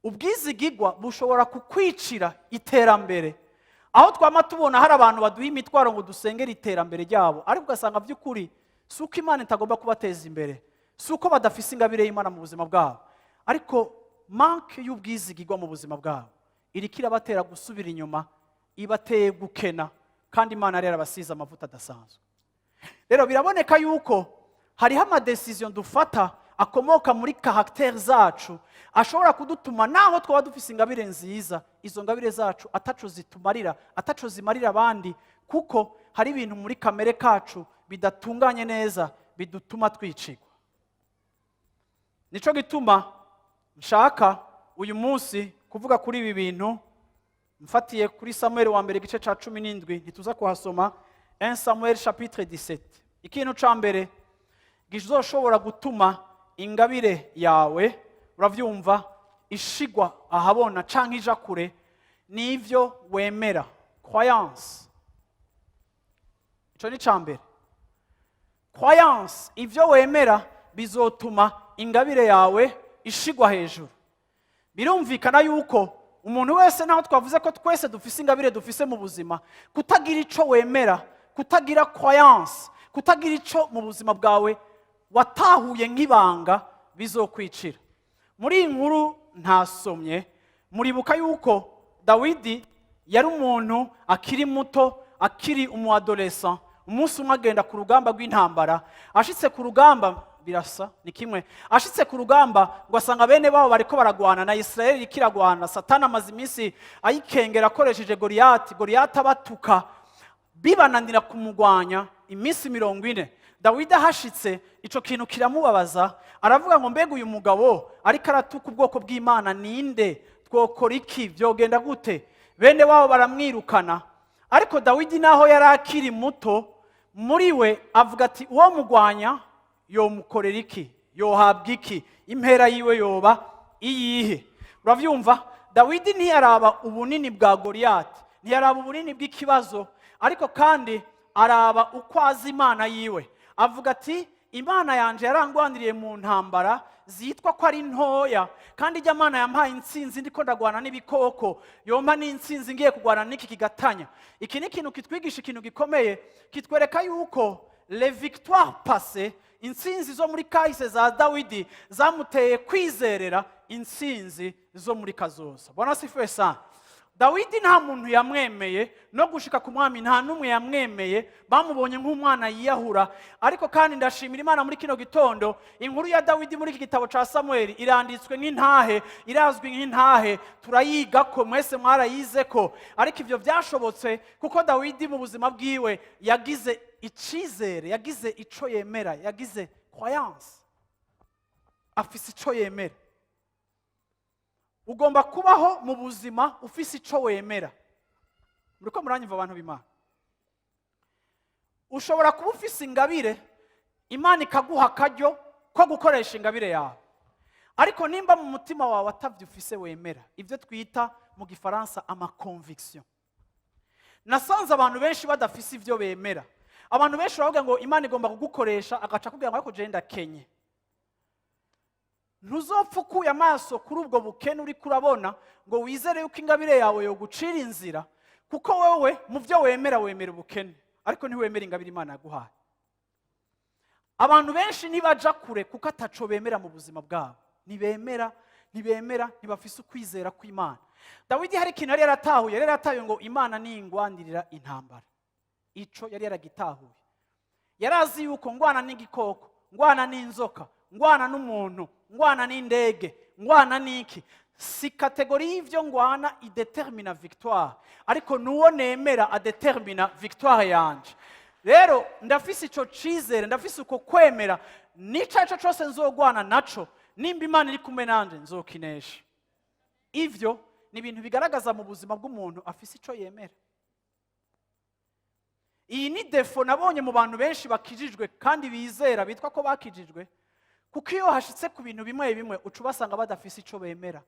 Ubwizigigwa bushobora kukwicira iterambere. Aho twama tubona hari abantu baduha imitwaro ngo dusengere iterambere ryabo, ariko ugasanga by'ukuri si uko Imana itagomba kubateza imbere, si uko badafise ingabire y'Imana mu buzima bwabo, ariko manque y'ubwizigigwa mu buzima bwabo iriko irabatera gusubira inyuma, ibateye gukena, kandi Imana yari yarabasize amavuta adasanzwe. Rero biraboneka yuko hariho ama décisions dufata akomoka muri caractère zacu, ashobora kudutuma naho twaba dufise ingabire nziza, izo ngabire zacu ataco zitumarira, ataco zimarira abandi, kuko hari ibintu muri kamere kacu bidatunganye neza bidutuma twicigwa. Nico gituma nshaka uyu munsi kuvuga kuri ibi bintu mfatiye kuri Samuel wa mbere igice ca 17. Ntituza kuhasoma, 1 Samuel chapitre 17. Ikintu ca mbere gizoshobora gutuma ingabire yawe, uravyumva, ishigwa ahabona canke ija kure, nivyo wemera, croyance. Ico ni ca mbere, croyance. Ivyo wemera bizotuma ingabire yawe ishigwa hejuru. Birumvikana yuko umuntu wese, naho twavuze ko twese dufise ingabire dufise mu buzima, kutagira ico wemera, kutagira croyance, kutagira ico mu buzima bwawe watahuye nk'ibanga, bizokwicira. Muri iyi nkuru ntasomye, muribuka yuko Dawidi yari umuntu akiri muto, akiri umu adolescent. Umunsi umwe agenda ku rugamba rw'intambara. Ashitse ku rugamba, birasa ni kimwe, ashitse ku rugamba ngo asanga bene babo bariko baragwana na Isirayeli iriko iragwana. Satani amaze iminsi ayikengera akoresheje Goriyati. Goriyati abatuka, bibananira kumugwanya iminsi 40. Dawidi ahashitse, ico kintu kiramubabaza. Aravuga ngo: "Mbega uyu mugabo ariko aratuka ubwoko bw'Imana ninde? Twokora iki? Byogenda gute?" Bene wabo baramwirukana. Ariko Dawidi, naho yari akiri muto, muri we avuga ati: "Uwo mugwanya yomukorera iki? Yohabwa iki? Impera yiwe yoba iyihe?" Urabyumva, Dawidi ntiyaraba ubunini bwa Goriyati, ntiyaraba ubunini bw'ikibazo, ariko kandi araba uko azi Imana yiwe. Avuga ati: Imana yanje yarangwaniriye mu ntambara zitwa ko ari ntoya, kandi ijya Mana yampaye intsinzi ndiko ndagwana n'ibikoko, yompa n'intsinzi ngiye kugwana n'iki kigatanya. Iki ni ikintu kitwigisha ikintu gikomeye, kitwereka yuko les victoires passées, intsinzi zo muri kahise za Dawidi, zamuteye kwizerera intsinzi zo muri kazoza. Bwana asifiwe sana. Dawidi nta muntu yamwemeye, no gushika ku mwami nta n'umwe yamwemeye, bamubonye nk'umwana yiyahura. Ariko kandi ndashimira Imana muri kino gitondo, inkuru ya Dawidi muri iki gitabo ca Samueli iranditswe nk'intahe, irazwi nk'intahe, turayiga ko mwese mwarayize ko. Ariko ivyo byashobotse kuko Dawidi mu buzima bwiwe yagize icizere, yagize ico yemera, yagize croyance, afise ico yemera. Ugomba kubaho mu buzima ufise ico wemera. Muriko muranyumva, abantu b'Imana? Ushobora kuba ufise ingabire, Imana ikaguha akaryo ko gukoresha ingabire yawe, ariko nimba mu mutima wawe atavyo ufise wemera, ibyo twita mu Gifaransa amaconviction. Nasanze abantu benshi badafise ibyo bemera. Abantu benshi baravuga ngo Imana igomba kugukoresha, agaca akubwira ngo ariko jewe ndakenye. Ntuzopfa ukuye amaso kuri ubwo bukene uriko urabona ngo wizere yuko ingabire yawe yogucira inzira, kuko wowe mu byo wemera wemera ubukene, ariko ntiwemera ingabire Imana yaguhaye. Abantu benshi ntibaja kure kuko ataco bemera mu buzima bwabo. Ntibemera, ntibemera, ntibafise ukwizera kw'Imana. Dawidi hari ikintu yari yaratahuye. Yari yaratahuye ngo Imana ningwanirira intambara. Ico yari yaragitahuye. Yari azi yuko ngwana n'igikoko, ngwana n'inzoka, ngwana n'umuntu, ngwana n'indege, ngwana n'iki, si catégorie y'ivyo ngwana idetermina victoire, ariko nuwo nemera adetermina victoire yanje. Rero ndafise ico cizere, ndafise uko kwemera, n'ico arico cose nzogwana naco, nimba Imana iri kumwe nanje nzokinesha. Ivyo ni ibintu bigaragaza mu buzima bw'umuntu afise ico yemera. Iyi ni défaut nabonye mu bantu benshi bakijijwe kandi bizera, bitwa ko bakijijwe, kuko iyo hashitse ku bintu bimwe bimwe uca ubasanga badafise ico bemera.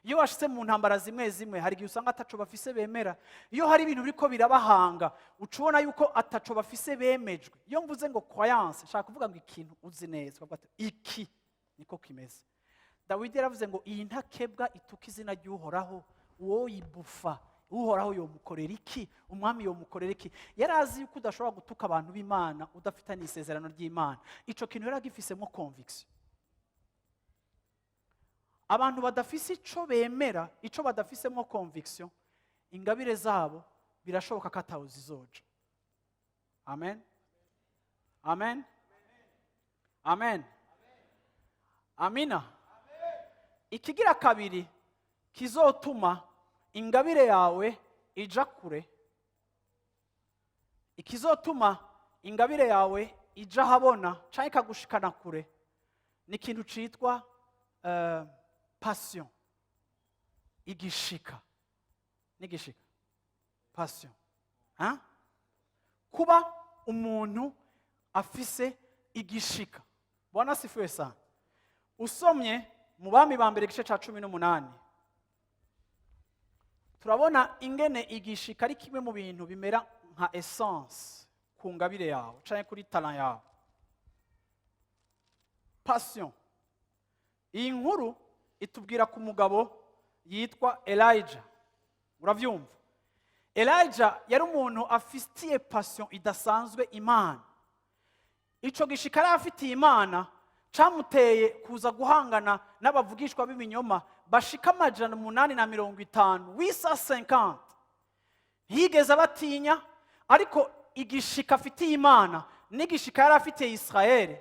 Iyo washitse mu ntambara zimwe zimwe, hari igihe usanga ataco bafise bemera. Iyo hari ibintu biriko birabahanga, uca ubona yuko ataco bafise bemejwe. Iyo mvuze ngo croyance, nshaka kuvuga ngo ikintu uzi neza, ukavuga ati iki niko kimeze. Dawidi yaravuze ngo iyi ntakebwa ituka izina ry'Uhoraho, uwo yibufa Uhoraho yomukorera iki? Umwami yomukorera iki? Yari azi yuko udashobora gutuka abantu b'Imana udafitanye isezerano ry'Imana. Ico kintu yari agifisemo conviction. Abantu badafise ico bemera, ico badafisemo conviction, ingabire zabo birashoboka ko ataho zizoja. Amen, amen, amen, amina. Ikigira kabiri kizotuma ingabire yawe ija kure, ikizotuma ingabire yawe ija ahabona cyangwa ikagushikana kure, ni ikintu citwa passion, igishika n'igishika, passion, hein? Kuba umuntu afise igishika. Bwana asifiwe sana. Usomye mu Bami ba Mbere igice cya 18, turabona ingene igishika ari kimwe mu bintu bimera nka essence ku ngabire yawe canke kuri talent yawe. Passion. Iyi nkuru itubwira ku mugabo yitwa Elijah. Uravyumva, Elijah yari umuntu afitiye passion idasanzwe Imana. Ico gishika yari afitiye Imana camuteye kuza guhangana n'abavugishwa b'ibinyoma bashika 850, 850. Ntiyigeze abatinya, ariko igishika afitiye Imana n'igishika yari afitiye Israeli,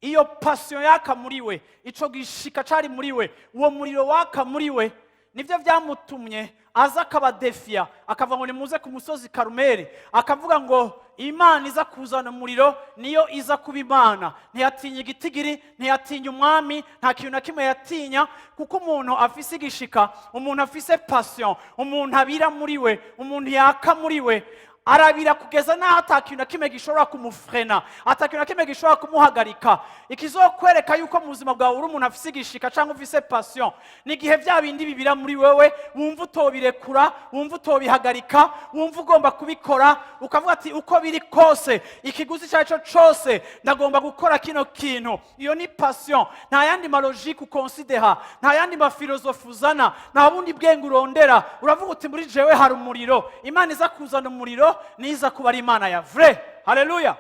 iyo passion yaka muri we, ico gishika cari muri we, uwo muriro waka muri we, nibyo byamutumye aza akabadefiya, akavuga ngo nimuze ku musozi Karumeli, akavuga ngo Imana iza kuzana umuriro niyo iza kuba Imana. Ntiyatinya igitigiri, ntiyatinya umwami, nta kintu na kimwe yatinya, kuko umuntu afise igishika, umuntu afise passion, umuntu abira muri we, umuntu yaka muri we, Arabira kugeza n'aho ata kintu na kimwe gishobora kumufrena, ata kintu na kimwe gishobora kumuhagarika. Ikizokwereka yuko mu buzima bwawe uri umuntu afise igishika cyangwa ufise passion ni igihe bya bindi bibira muri wewe, wumva utobirekura, wumva utobihagarika, wumva ugomba kubikora, ukavuga ati: "Uko biri kose, ikiguzi icyo ari cyo cyose, ndagomba gukora kino kintu." Iyo ni passion. Nta yandi ma logique ukonsidera, nta yandi ma philosophie uzana, nta bundi bwenge urondera. Uravuga uti: "Muri jewe hari umuriro." Imana iza kuzana umuriro niza kuba ari Imana ya vrai. Haleluya,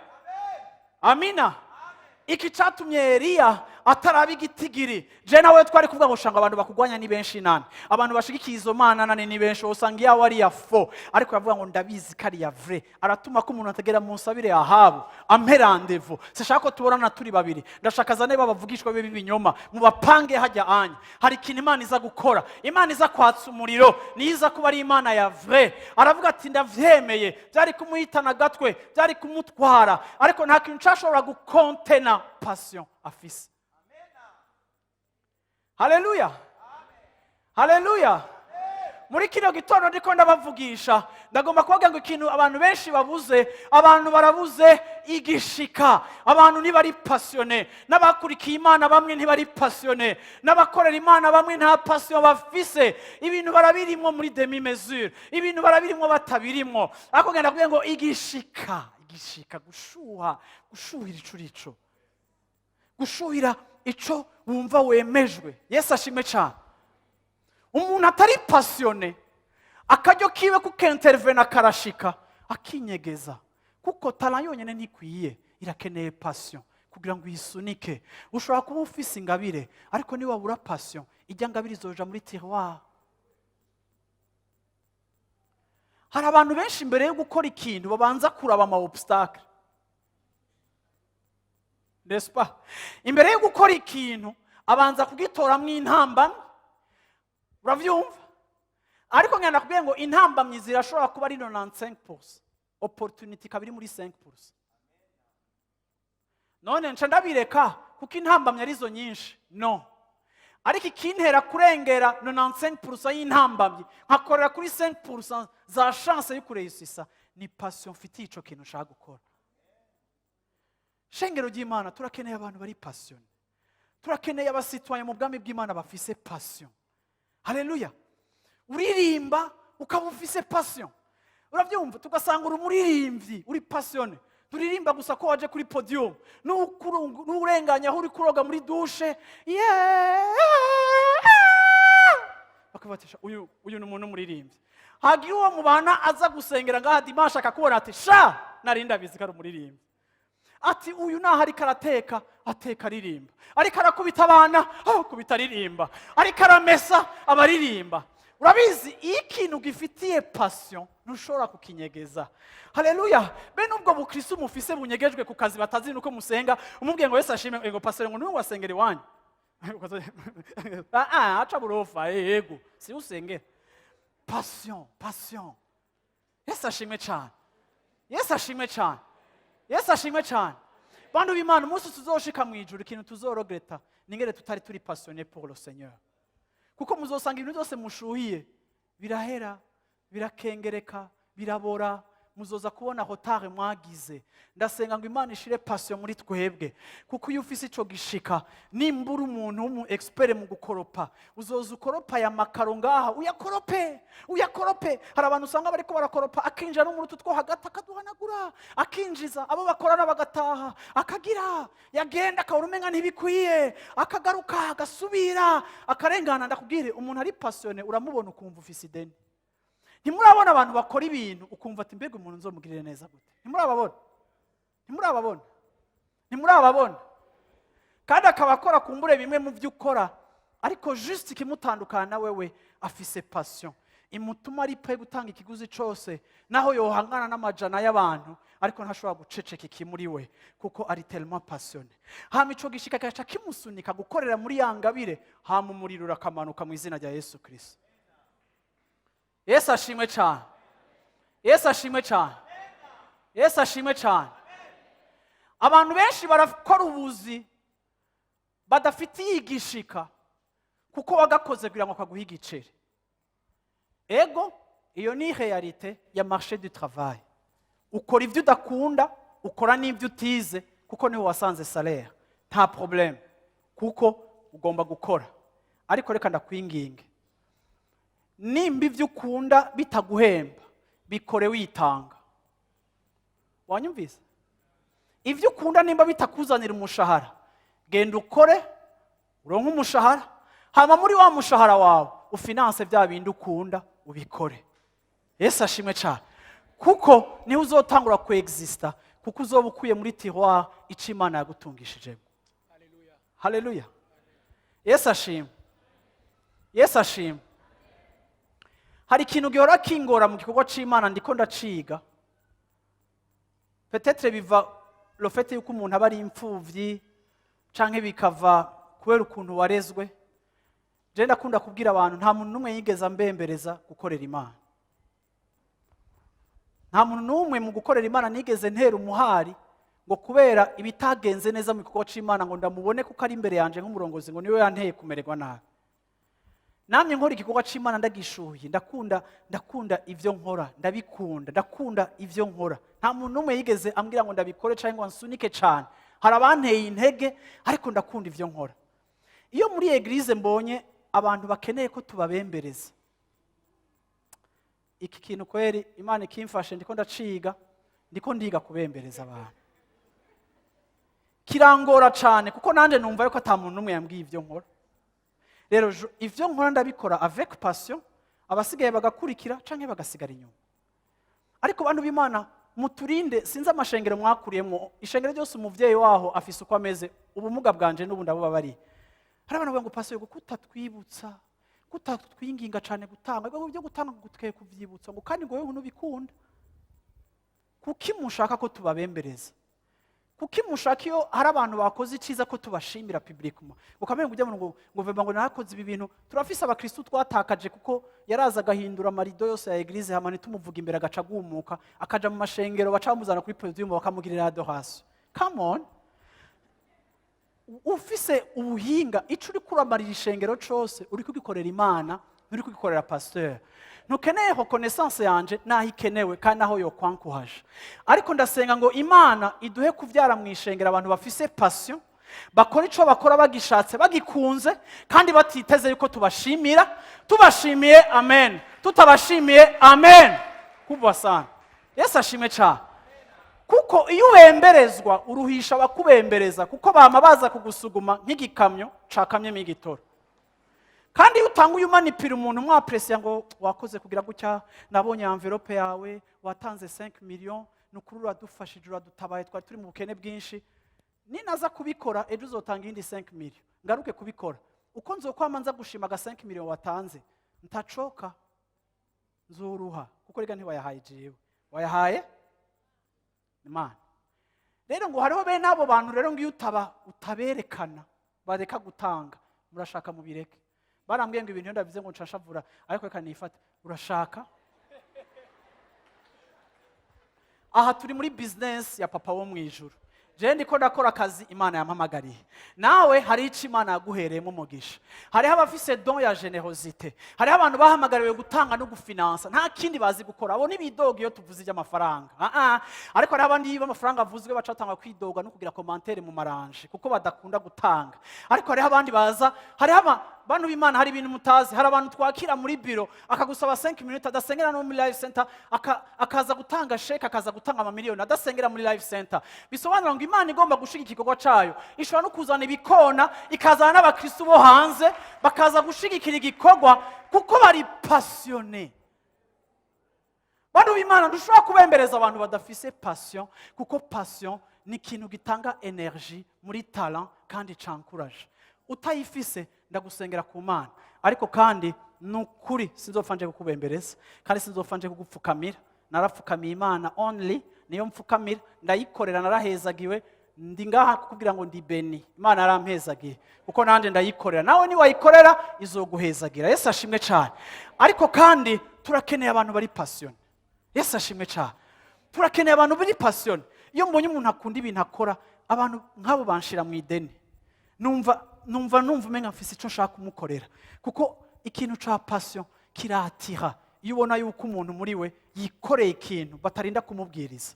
amina. Iki cyatumye Eliya ataraba igitigiri. Je nawe twari kuvuga ngo shanga abantu bakugwanya ni benshi, nani abantu bashigikiye izo mana nani ni benshi, usanga iyawe ari iya faux. Ariko yavuga ngo: "Ndabizi ko ari iya vrai." Aratuma ko umuntu atagera munsabire Ahabu ampe rendez-vous, sishaka ko tubonana turi babiri, ndashaka azane babavugishwa be b'ibinyoma, mubapange hajya anya. Hari ikintu Imana iza gukora, Imana iza kwatsa umuriro niza kuba ari Imana ya vrai. Aravuga ati: "Ndavyemeye." Byari kumuhitana agatwe, byari kumutwara, ariko nta kintu cashobora gukontena passion afise. Haleluya, haleluya. Muri kino gitondo ndiko ndabavugisha, ndagomba kubabwira ngo ikintu abantu benshi babuze, abantu barabuze igishika. Abantu ntibari passionnés. N'abakurikiye Imana bamwe ntibari passionnés, n'abakorera Imana bamwe nta passion bafise. Ibintu barabirimwo muri demi mesure, ibintu barabirimwo batabirimwo. Ariko ngenda kubwira ngo igishika, igishika, gushuha, gushuhira ico urico, gushuhira ico wumva wemejwe. Yesu ashimwe cyane. Umuntu atari passionné, akaryo kiwe kukentervena karashika akinyegeza, kuko talent yonyine ntikwiye, irakeneye passion kugira ngo uyisunike. Ushobora kuba ufise ingabire, ariko niwabura passion, ijya ngabire izoja muri tiroir. Hari abantu benshi imbere yo gukora ikintu babanza kuraba ama obstacle, n'est-ce pas? Imbere yo gukora ikintu abanza kugitoramo intambamyi, urabyumva? Ariko ngenda kubwira ngo intambamyi zirashobora kuba ari 95%, opportunity ikaba iri muri 5%. None nca ndabireka kuko intambamyi arizo nyinshi? No, ariko ikintera kurengera 95% y'intambamyi, nkakorera kuri 5% za chance yo kureyisisa, ni passion mfitiye ico kintu nshaka gukora. Shengero ry'Imana, turakeneye abantu bari passionnés, turakeneye abasitwaye mu bwami bw'Imana bafise passion. Haleluya. Uririmba ukaba ufise passion, urabyumva? Tugasanga uri umuririmbyi uri passionné. Turirimba gusa ko waje kuri podium, n'urenganya aho uri kuroga muri douche, yeah! Bakabatisha uyu ni umuntu w'umuririmbyi. Hagira uwo mubana aza gusengera ngaha dimanche, akakubona ati: "Sha, nari ndabizi ko ari umuririmbyi." Ati: "Uyu naho ariko arateka, ateka aririmba, ariko arakubita abana, akubita aririmba, ariko aramesa, aba aririmba." Urabizi, iyo ikintu gifitiye passion ntushobora kukinyegeza. Haleluya. Bene ubwo bukristo mufise bunyegejwe ku kazi, batazi nuko musenga, umubwiye ngo: "Yesu ashime," ngo: "Pastor," ngo: "Niwe wasengera iwanyu?" Ah ah, aca burofa. Yego, si usengera. Passion, passion. Yesu ashimwe cyane, Yesu ashimwe cyane, Yesu ashimwe cyane. Bantu b'Imana, umunsi tuzoshika mu ijuru, ikintu tuzorogreta ningere tutari turi passionné pour le Seigneur, kuko muzosanga ibintu byose mushuhiye birahera, birakengereka, birabora. Muzoza kubona retard mwagize. Ndasenga ngo Imana ishire passion muri twebwe, kuko iyo ufise ico gishika, nimba uri umuntu w'umu expert mu gukoropa, uzoza ukoropa aya makaro ngaha, uyakorope, uyakorope. Hari abantu usanga bariko barakoropa, akinjira no mu rutu two hagati akaduhanagura, akinjiza abo bakorana bagataha, akagira yagenda akabona umenga ntibikwiye, akagaruka, agasubira, akarengana. Ndakubwire, umuntu ari passionné uramubona ukumva ufise ideni. Ntimurabona abantu bakora ibintu ukumva ati: "Mbega umuntu nzomugirire neza gute?" Ntimurababona? Ntimurababona? Ntimurababona? Kandi akaba akora kumbure bimwe mu byo ukora, ariko juste ikimutandukana na wewe, afise passion imutuma ari prêt gutanga ikiguzi cyose, naho yohangana n'amajana y'abantu, ariko ntashobora guceceka ikimuri we, kuko ari tellement passionné. Hama ico gishika kigaca kimusunika gukorera muri ya ngabire, hama umuriro urakamanuka mu izina rya Yesu Kristo. Yesu ashimwe cyane, Yesu ashimwe cyane, Yesu ashimwe cyane. Abantu benshi barakora ubuzi badafitiye igishika, kuko wagakoze kugira ngo kaguhe igiceri. Ego, iyo ni réalité ya marché du travail. Ukora ibyo udakunda, ukora n'ibyo utize, kuko niho wasanze salaire. Nta problème, kuko ugomba gukora. Ariko reka ndakwinginge, nimba ibyo ukunda bitaguhemba, bikore witanga. Wanyumvise? Ibyo ukunda nimba bitakuzanira umushahara, genda ukore uronke umushahara, hama muri wa mushahara wawe ufinanse bya bindi ukunda, ubikore. Yesu ashimwe cyane, kuko niho uzotangura kwexista, kuko uzoba ukuye muri tiroir icyo Imana yagutungishijemo. Haleluya! Yesu ashimwe, Yesu ashimwe. Hari ikintu gihora kingora mu gikorwa cy'Imana, ndiko ndaciga. Peut-être biva le fait yuko umuntu aba ari imfuvyi, canke bikava kubera ukuntu warezwe. Je ndakunda kubwira abantu, nta muntu n'umwe yigeze ambembereza gukorera Imana. Nta muntu n'umwe mu gukorera Imana nigeze ntera umuhari ngo kubera ibitagenze neza mu gikorwa c'Imana, ngo ndamubone kuko ari imbere yanje nk'umurongozi, ngo niwe yanteye kumererwa nabi. Namye nkora igikorwa c'Imana ndagishuhiye. Ndakunda, ndakunda ivyo nkora, ndabikunda, ndakunda ivyo nkora. Nta muntu n'umwe yigeze ambwira ngo ndabikore cyangwa ngo ansunike cyane. Hari abanteye intege, ariko ndakunda ivyo nkora. Iyo muri église mbonye abantu bakeneye ko tubabembereza iki kintu, kweri Imana ikimfashe. Ndiko ndaciga, ndiko ndiga kubembereza abantu. Kirangora cyane, kuko nanjye numva yuko ata muntu n'umwe yambwiye ibyo nkora. Rero ivyo nkora ndabikora avec passion, abasigaye bagakurikira canke bagasigara inyuma. Ariko bantu b'Imana, muturinde. Sinzi amashengero mwakuriyemo. Ishengero ryose umuvyeyi waho afise uko ameze. Ubumuga bwanje n'ubu ndabubabariye. Hari abantu bavuga ngo: "Pastor, ngo kutatwibutsa, kutatwinginga cyane gutanga, ngo ibyo gutanga ngo tukwiye kuvyibutsa, ngo kandi ngo wewe ntubikunda." Kuki mushaka ko tubabembereza? Kuki mushaka iyo hari abantu bakoze icyiza ko tubashimira publiquement? Ukamenya ngo ujya ngo vema ngo narakoze ibi bintu. Turafise abakristu twatakaje kuko yaraza agahindura amarido yose ya église, hama ntitumuvuga imbere, agaca agumuka, akaja mu mashengero, baca bamuzana kuri podium bakamugirira adoration. Come on! Ufise ubuhinga, ico uri kuramarira ishengero cose, uri kugikorera Imana, nturi kugikorera pasteur. Ntukeneye reconnaissance yanje, naho ikenewe kandi naho yokwankuhaje. Ariko ndasenga ngo Imana iduhe kuvyara mu ishengero abantu bafise passion, bakora ico bakora bagishatse, bagikunze, kandi batiteze yuko tubashimira. Tubashimiye, amen; tutabashimiye, amen. Kubwa sana. Yesu ashimwe cyane, kuko iyo ubemberezwa uruhisha abakubembereza, kuko bama baza kugusuguma nk'igikamyo cakamyemo igitoro. Kandi iyo utanga, umanipira umuntu, mwapresiya ngo wakoze kugira gutya, nabonye enveloppe yawe watanze 5 millions, ni ukuri uradufashije, uradutabaye, twari turi mu bukene bwinshi. Ninaza kubikora ejo, uzotanga iyindi 5 millions, ngaruke kubikora uko nzokwama nza gushima aga 5 millions watanze, ntacoka, nzoruha, kuko rega ntiwayahaye jewe, wayahaye Imana. Rero ngo hariho bene abo bantu rero, ngo iyo utaba utaberekana bareka gutanga. Murashaka mubireke. Barambwiye ngo ibintu iyo ndabivuze ngo nshashavura, ariko reka nifate. Urashaka, aha turi muri business ya Papa wo mu ijuru. Je ndiko ndakora akazi Imana yampamagariye. Nawe hari icyo Imana yaguhereyemo umugisha. Hariho abafise don ya générosité, hariho abantu bahamagariwe gutanga no gufinansa, nta kindi bazi gukora. Abo ntibidoga iyo tuvuze iby'amafaranga. Ah, ah. Ariko hariho abandi iyo amafaranga avuzwe bacatanga kwidoga no kugira commentaire mu maranje, kuko badakunda gutanga. Ariko hariho abandi baza, hariho bantu b'Imana, hari ibintu mutazi. Hari abantu twakira muri biro, akagusaba 5 minutes, adasengera no muri Life Center, akaza gutanga chèque, akaza gutanga amamiliyoni adasengera muri Life Center. Bisobanura ngo Imana igomba gushigikira igikorwa cayo, ishobora no kuzana ibikona, ikazana n'abakristu bo hanze, bakaza gushigikira igikorwa kuko bari passionnés. Bantu b'Imana, ntushobora kubembereza abantu badafise passion, kuko passion ni ikintu gitanga énergie muri talent kandi cankuraje. Utayifise, ndagusengera ku Mana. Ariko kandi ni ukuri, sinzopfa nje kukubembereza, kandi sinzopfa nje kugupfukamira. Narapfukamiye Imana only, niyo mpfukamira, ndayikorera, narahezagiwe. Ndi ngaha kukubwira ngo ndi béni, Imana yarampezagiye kuko nanjye ndayikorera. Nawe niwayikorera izoguhezagira. Yesu ashimwe cyane. Ariko kandi turakeneye abantu bari passionnés. Yesu ashimwe cyane. Turakeneye abantu bari passionnés. Iyo mbonye umuntu akunda ibintu akora, abantu nk'abo banshira mu ideni. Numva umenga mfise icyo nshaka kumukorera, kuko ikintu ca passion kiratira. Iyo ubona yuko umuntu muri we yikoreye ikintu batarinda kumubwiriza.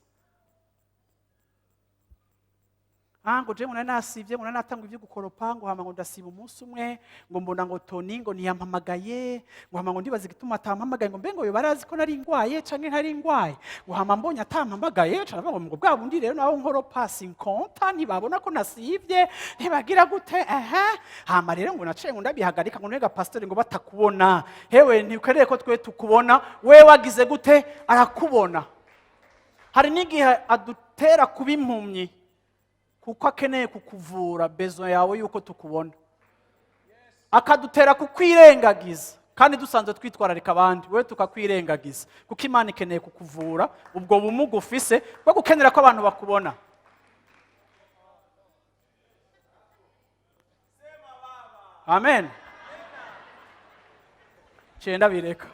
Ah, ngo je ngo nari nasivye, ngo nari natanga ivyo gukoropa, ngo hama ngo ndasiba umunsi umwe, ngo mbona ngo Toni ngo ntiyampamagaye, ngo hama ngo ndibaza igituma atampamagaye, ngo mbe ngo yoba arazi ko nari ngwaye canke ntari ngwaye, ngo hama mbonye atampamagaye ca ndavuga ngo bwa bundi rero naho nkoropa sinkonta, ntibabona ko nasivye, ntibagira gute. Aha hama rero ngo naciye ngo ndabihagarika, ngo nega pastori ngo batakubona hewe, ntiukeneye ko twe tukubona, we wagize gute? Arakubona. Hari n'igihe adutera kuba impumyi kuko akeneye kukuvura besoin yawe yuko tukubona, akadutera kukwirengagiza kandi dusanzwe twitwararika abandi, we tukakwirengagiza kuko Imana ikeneye kukuvura ubwo bumuga ufise bwo gukenera ko abantu bakubona. Amen. Cyenda bireka.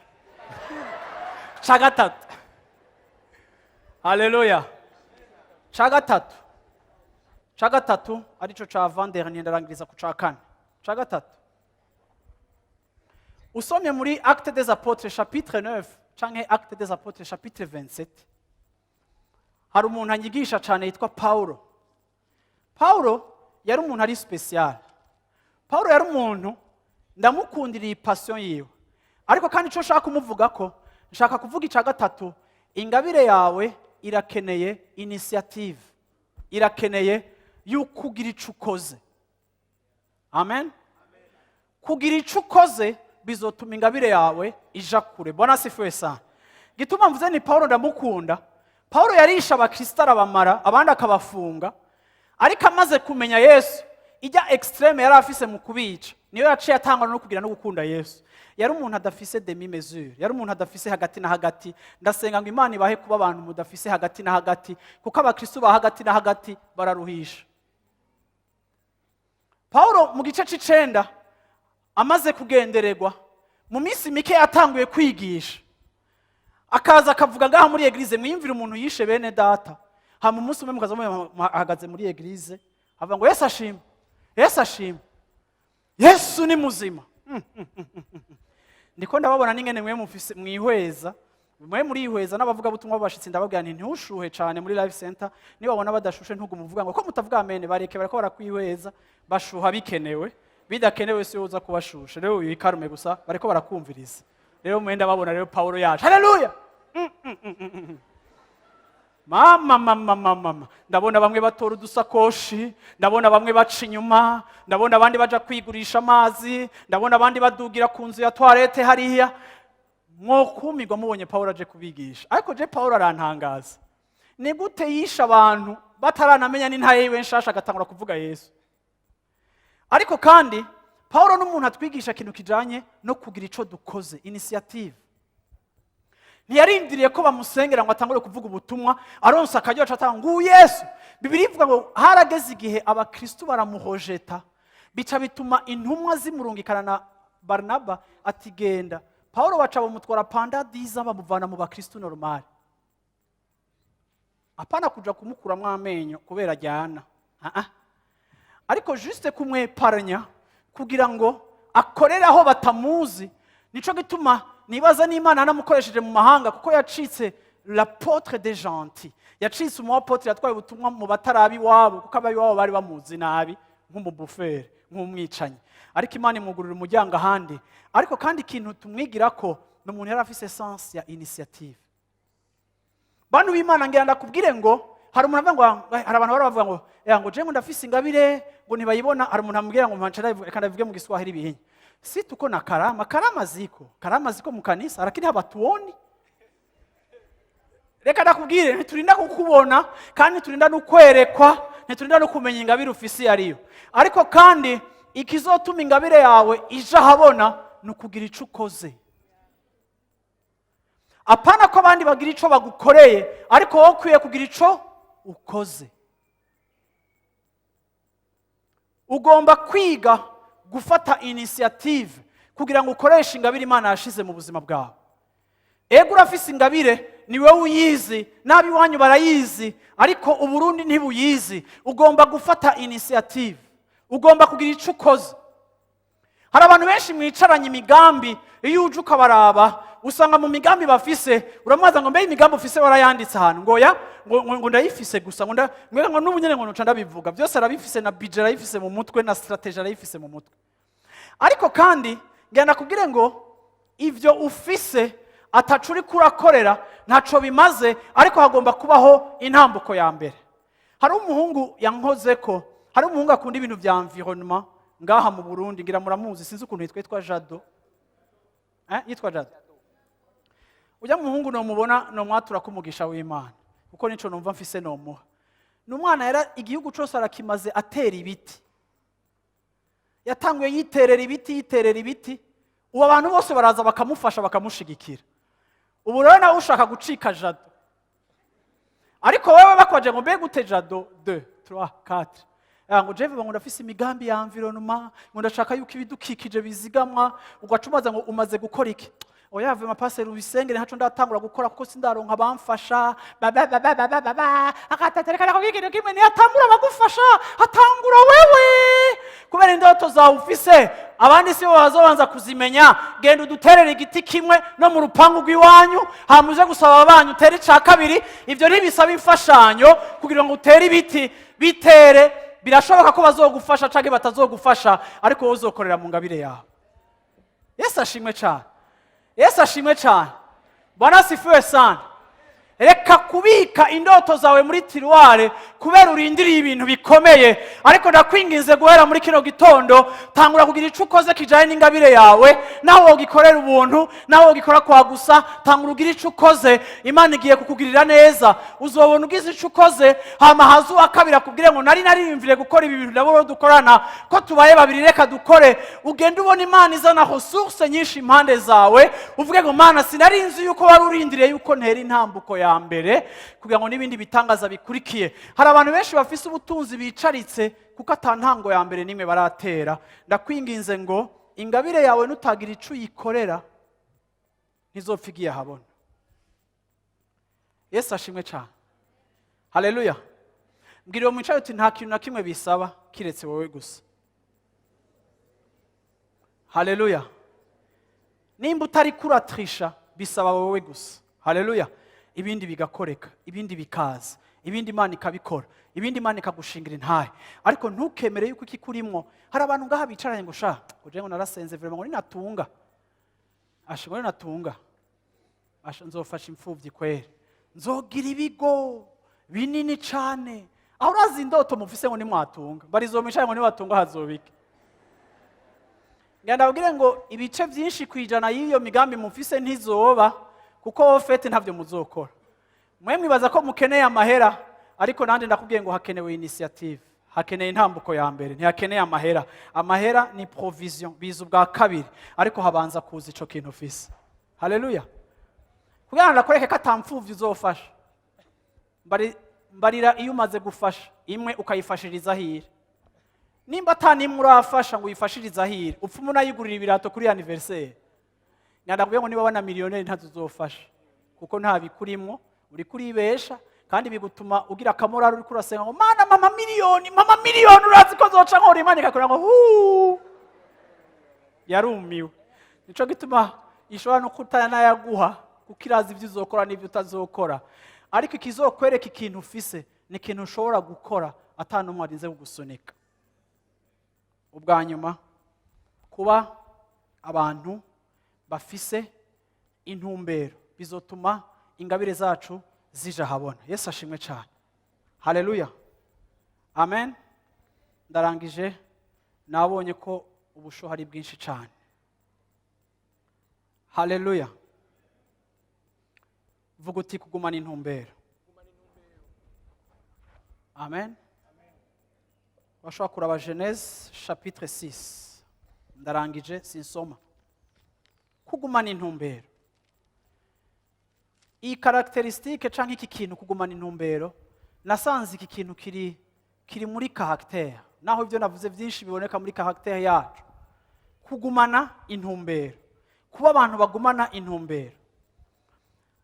Ca gatatu, haleluya. Ca gatatu, ca gatatu arico ca avant-dernier, ndarangiriza ku ca kane. Ca gatatu, usomye muri Acte des Apôtres chapitre 9 canke Acte des Apôtres chapitre 27, hari umuntu anyigisha cane yitwa Paulo. Paulo yari umuntu ari spécial. Paulo yari umuntu ndamukundira iyi passion yiwe, ariko kandi ico nshaka kumuvuga ko nshaka kuvuga ica gatatu: ingabire yawe irakeneye initiative, irakeneye yuko ugira ico ukoze. Amen. Kugira ico ukoze bizotuma ingabire yawe ija kure. Bwana asifiwe sana. Gituma mvuze ni Paulo ndamukunda. Paulo yarisha abakristo arabamara, abandi akabafunga, ariko amaze kumenya Yesu, ijya extrême yari afise mu kubica niyo yaciye atangwa no kugira no gukunda Yesu. Yari umuntu adafise demi mesure, yari umuntu adafise hagati na hagati. Ndasenga ngo Imana ibahe kuba abantu mudafise hagati na hagati, kuko abakristo ba hagati na hagati bararuhisha. Paulo mu gice c'icenda amaze kugendererwa, mu minsi mike yatanguye kwigisha, akaza akavuga ngaha muri église. Mwiyumvire umuntu yishe bene data, hama umunsi umwe mukaza muhagaze muri église, avuga ngo "Yesu ashimwe, Yesu ashimwe, Yesu ni muzima." Ndiko ndababona n'ingene mwe mufise mwihweza, mwe murihweza n'abavuga butumwa b'abashitsi. Ndababwira nti ntushuhe cane muri Life Center. Niba babona badashushe, ntugume uvuga ngo ko mutavuga amen. Bareke, bariko barakwihweza. Bashuha bikenewe, bidakenewe si uza kubashusha. Rero wikarume gusa, bariko barakumviriza. Rero mwe ndababona rero Paulo yaje, haleluya. Mama, mama, mama, mama, ndabona bamwe batora udusakoshi, ndabona bamwe baca inyuma, ndabona abandi baja kwigurisha amazi, ndabona abandi badugira ku nzu ya toilette hariya. Mwokumirwa mubonye Paulo aje kubigisha. Ariko je Paulo arantangaza. Ni gute yishe abantu bataranamenya n'intaye yiwe nshasha, agatangura kuvuga Yesu? Ariko kandi Paulo n'umuntu atwigisha ikintu kijanye no kugira ico dukoze, initiative. Ntiyarindiriye ko bamusengera ngo atangure kuvuga ubutumwa. Aronse akaryo aca atanga ngo Yesu. Bibiliya ivuga ngo harageze igihe abakristu baramuhojeta, bica bituma intumwa zimurungikana na Barnaba ati "Genda." Paulo baca bamutwara pendant 10 ans, bamuvana mu bakristu normal. Apana kuja kumukuramwo amenyo kubera ajyana. Ah, ah. Ariko juste kumweparanya kugira ngo akorere aho batamuzi. Nico gituma nibaza n'Imana yanamukoresheje mu mahanga, kuko yacitse l'apôtre des gentils, yacitse umu apôtre yatwaye ubutumwa mu batarabi iwabo, kuko ab'iwabo bari bamuzi nabi nk'umubufere, nk'umwicanyi. Ariko Imana imwugurura umuryango ahandi. Ariko kandi ikintu tumwigira ko ni umuntu yari afise sens ya initiative. Bantu b'Imana, ngira ndakubwire ngo hari umuntu avuga ngo, hari abantu bari bavuga ngo ya ngo je ngo ndafise ingabire, ngo ntibayibona. Hari umuntu ambwira ngo mpaca, reka ndabivuge mu Giswahili bihinye: "Si tuko na karama, karama ziko, karama ziko mu kanisa, lakini habatuoni." Reka ndakubwire, ntiturinda kukubona kandi ntiturinda no kwerekwa, ntiturinda no kumenya ingabire ufise iyo ariyo. Ariko kandi ikizotuma ingabire yawe ija ahabona ni ukugira ico ukoze. Apana ko abandi bagira ico bagukoreye, ariko wowe ukwiye kugira ico ukoze. Ugomba kwiga gufata initiative kugira ngo ukoreshe ingabire Imana yashize mu buzima bwawe. Ego, urafise ingabire, ni wowe uyizi, n'ab'iwanyu barayizi, ariko Uburundi ntibuyizi. Ugomba gufata initiative, ugomba kugira icyo ukoze. Hari abantu benshi mwicaranye imigambi, iyo uje ukabaraba usanga mu migambi bafise, uramubaza ngo: "Mbe imigambi ufise warayanditse ahantu?" Ngo: "Oya," ngo "ndayifise gusa," ngo "n'ubu nyene," ngo "nuca ndabivuga byose." Arabifise, na budget arayifise mu mutwe, na stratégie arayifise mu mutwe. Ariko kandi ngenda kubwire ngo ivyo ufise ataco uriko urakorera ntaco bimaze, ariko hagomba kubaho intambuko ya mbere. Hari umuhungu yankoze ko, hari umuhungu akunda ibintu vya environnement ngaha mu Burundi, ngira muramuzi, sinzi ukuntu yitwa Jado, yitwa Jado. Ujya muhungu nomubona nomwatura kumugisha w'Imana, kuko nico numva mfise nomuha. Ni umwana yara igihugu cose arakimaze atera ibiti. Yatanguye yiterera ibiti, yiterera ibiti, ubu abantu bose baraza bakamufasha, bakamushigikira. Ubu rero nawe ushaka gucika Jado, ariko wewe bakwaje ngo: "Mbega ute Jado?" 2 3 4. Ngo: "Jewe ngo ndafise imigambi ya environnement," ngo "ndashaka yuko ibidukikije bizigamwa." Ugaca umaze ngo: "Umaze gukora iki?" "Oya, vraiment, pasteur, ubisengere, ntaco ndatangura gukora kuko sindaronka abamfasha." Ba ba ba ba ba ba ba ba akatatereka nakubwira ikintu kimwe: ntiyatangura abagufasha, hatangura wewe, kubera indoto zawe ufise abandi si bo bazobanza kuzimenya. Genda uduterere igiti kimwe no mu rupangu rw'iwanyu, hama uze gusaba abanyu utere ica kabiri. Ibyo ntibisaba imfashanyo kugira ngo utere ibiti. Bitere, birashoboka ko bazogufasha canke batazogufasha, ariko wowe uzokorera mu ngabire yawe. Yesu ashimwe cyane, Yesu ashimwe cyane. Bwana asifiwe sana. Reka kubika indoto zawe muri tiroir kubera urindiriye ibintu bikomeye, ariko ndakwinginze, guhera muri kino gitondo tangura kugira icyo ukoze kijyanye n'ingabire yawe. Nawe wogikorera ubuntu, nawe wogikora kwa gusa, tangura ugire icyo ukoze. Imana igiye kukugirira neza. Uzobona ugize icyo ukoze, hama haza uwa kabiri akubwire ngo: "Nari nariyumvire gukora ibi bintu, nabo dukorana, ko tubaye babiri, reka dukore." Ugende ubona Imana izana ressources nyinshi impande zawe, uvuge ngo: "Mana, sinari nzi yuko wari urindiriye yuko ntera intambuko ya mbere kugira ngo n'ibindi bitangaza bikurikiye." Hari abantu benshi bafise ubutunzi bicaritse kuko ata ntango ya mbere n'imwe baratera. Ndakwinginze ngo ingabire yawe nutagira icyo uyikorera ntizopfa igiye ahabona. Yesu ashimwe cyane, haleluya. Mbwira uwo mwicaye uti: "Nta kintu na kimwe bisaba kiretse wowe gusa." Haleluya. Nimba utari kuratrisha, bisaba wowe gusa. Haleluya. Ibindi bigakoreka, ibindi bikaza, ibindi Imana ikabikora, ibindi Imana ikagushingira intahe, ariko ntukemere yuko ikikurimwo. Hari abantu ngaha bicaranye ngo: "Sha, ngo ngo narasenze vraiment, ngo ninatunga, asha, ngo ninatunga, asha, nzofasha imfubyi kweri, nzogira ibigo binini cane." Aho urazi indoto mufise ngo nimwatunga, barizomisha ngo niwatunga hazobike. Ngenda ndabwire ngo ibice byinshi 100 y'iyo migambi mufise ntizoba, kuko au fait ntabyo muzokora. Mwe mwibaza ko mukeneye amahera, ariko nanjye ndakubwiye ngo hakenewe initiative, hakeneye intambuko ya mbere, ntihakeneye amahera. Amahera ni provision, biza ubwa kabiri, ariko habanza kuza ico kintu ufise. Haleluya. Kugira ngo ndakwereke ko atamfuvyi uzofasha, mbarira iyo umaze gufasha imwe ukayifashiriza hira. Nimba ata nimwe urafasha ngo uyifashirize ahira, upfume unayigurira ibirato kuri anniversaire, ndakubwiye ngo niba wana miliyoneri ntazo uzofasha, kuko nta bikurimwo, uriko uribesha. Kandi bigutuma ugira akamorari, uriko urasenga ngo: "Mana, mama miliyoni, mama miliyoni, urazi ko zoca nkora." Imana ikakubwira ngo: "Huu, yarumiwe." Nico gituma ishobora no kutanayaguha, kuko irazi ibyo uzokora n'ibyo utazokora. Ariko ikizokwereka ikintu ufise ni ikintu ushobora gukora ata n'umwe arinze kugusunika. Ubwa nyuma, kuba abantu bafise intumbero bizotuma ingabire zacu zija ahabona. Yesu ashimwe cyane, haleluya, amen. Ndarangije, nabonye ko ubushuhe ari bwinshi cyane. Haleluya. Vuga uti: "Kugumana intumbero." Amen. Bashobora kuraba Genèse chapitre 6. Ndarangije, sinsoma. Kugumana intumbero, iyi caractéristique cyangwa iki kintu, kugumana intumbero, nasanze iki kintu kiri muri caractère, naho ibyo navuze byinshi biboneka muri caractère yacu. Kugumana intumbero, kuba abantu bagumana intumbero.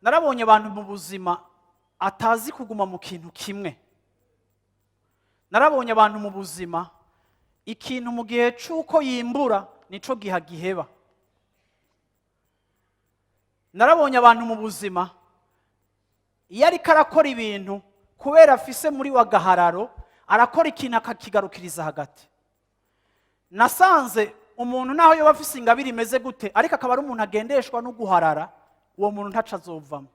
Narabonye abantu mu buzima atazi kuguma mu kintu kimwe. Narabonye abantu mu buzima ikintu mu gihe cy'uko yimbura Nico gihe agiheba. Narabonye abantu mu buzima, iyo ariko arakora ibintu, kubera afise muri wa gahararo, arakora ikintu akakigarukiriza hagati. Nasanze umuntu naho yoba afise ingabire imeze gute, ariko akaba ari umuntu agendeshwa no guharara, uwo muntu ntaco azovamo.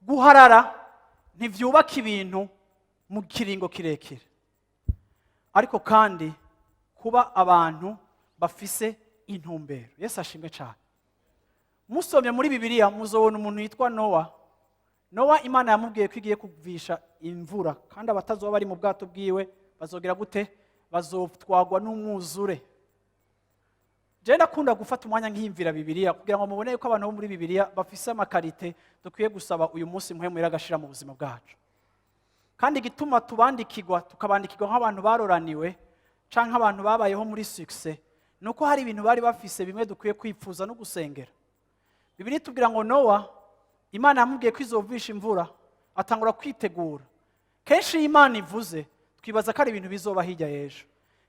Guharara ntivyubaka ibintu mu kiringo kirekire. Ariko kandi kuba abantu bafise intumbero. Yesu ashimwe cyane. Musomye muri Bibiliya, muzobona umuntu yitwa Nowa. Nowa, Imana yamubwiye ko igiye kuvisha imvura, kandi abatazoba bari mu bwato bwiwe bazogera gute? Bazotwagwa n'umwuzure. Je ndakunda gufata umwanya nkiyumvira Bibiliya kugira ngo mubone yuko abantu bo muri Bibiliya bafise ama qualités dukwiye gusaba uyu munsi Mpwemu agashira mu buzima bwacu. Kandi igituma tubandikirwa, tukabandikirwa nk'abantu baroraniwe canke abantu babayeho muri succès, ni uko hari ibintu bari bafise bimwe dukwiye kwipfuza no gusengera. Bibiliya itubwira ngo Nowa, Imana yamubwiye ko izovisha imvura, atangura kwitegura. Kenshi iyo Imana ivuze, twibaza ko ari ibintu bizoba hirya y'ejo.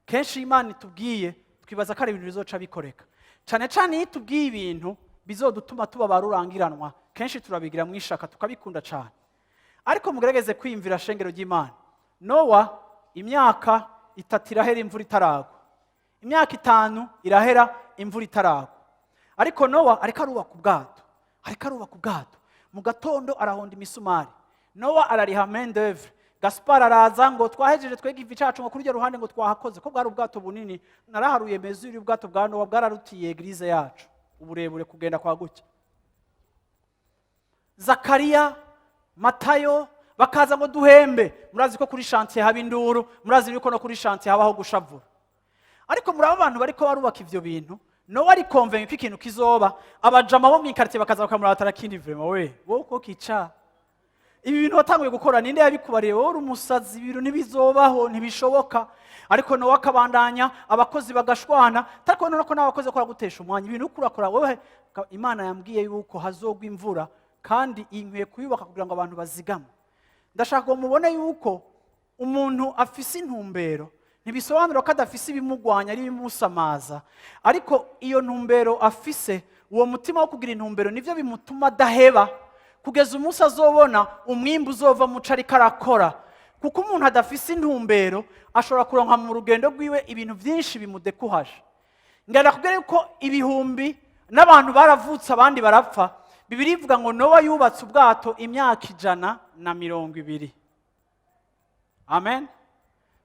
Kenshi iyo Imana itubwiye, twibaza ko ari ibintu bizoca bikoreka. Cyane cyane iyo itubwiye ibintu bizodutuma tuba ba rurangiranwa, kenshi turabigira mu ishaka, tukabikunda cyane. Ariko mugerageze kwiyumvira, shengero ry'Imana. Nowa, imyaka 3 irahera imvura itaragwa, imyaka 5 irahera imvura itaragwa, ariko Nowa ariko arubaka ubwato, ariko arubaka ubwato. Mu gatondo arahonda imisumari, Nowa arariha main d'oeuvre. Gaspar araza ngo twahejeje, twega ivi cacu, ngo kuri uryo ruhande ngo twahakoze. Ko bwari ubwato bunini, naraharuye mesure y'ubwato bwa Nowa, bwararutiye église yacu uburebure kugenda kwa gutya. Zakariya, Matayo bakaza ngo duhembe. Murazi ko kuri chantier haba induru, murazi yuko no kuri chantier habaho gushavura. Ariko muraba abantu bariko barubaka ivyo bintu, Nowa ari convaincu ko ikintu kizoba. Abajama bo mw'iquartier bakaza bakamurata, "Lakini vraiment we, wowe uko kica ibi bintu watanguye gukora, ninde yabikubariye? Wowe uri umusazi, ibintu ntibizobaho, ntibishoboka." Ariko Nowa akabandanya, abakozi bagashwana, ariko none ko n'abakozi bakora gutesha umwanya ibintu uriko urakora wowe. Imana yambwiye yuko hazogwa imvura, kandi iyi nkwiye kuyubaka kugira ngo abantu bazigame. Ndashaka ngo mubone yuko umuntu afise intumbero ntibisobanura ko adafise ibimugwanya ari ibimusamaza, ariko iyo ntumbero afise, uwo mutima wo kugira intumbero, nibyo bimutuma adaheba kugeza umunsi azobona umwimbu uzova muco ariko arakora. Kuko umuntu adafise intumbero ashobora kuronka mu rugendo rwiwe ibintu byinshi bimudekuhaje. Ngenda kubwira yuko ibihumbi n'abantu baravutse, abandi barapfa. Bibiliya ivuga ngo Nowa yubatse ubwato imyaka 120. Amen.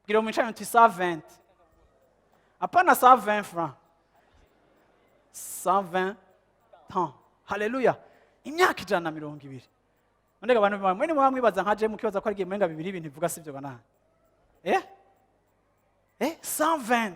Bwira umwicaranye uti 120, apana 120 francs, 120 ans. Haleluya! Imyaka 120. None abantu mwe muba mwibaza nka je, mukibaza ko ari igihe mwenga bibiri ibintu bivuga sivyo bana? 120.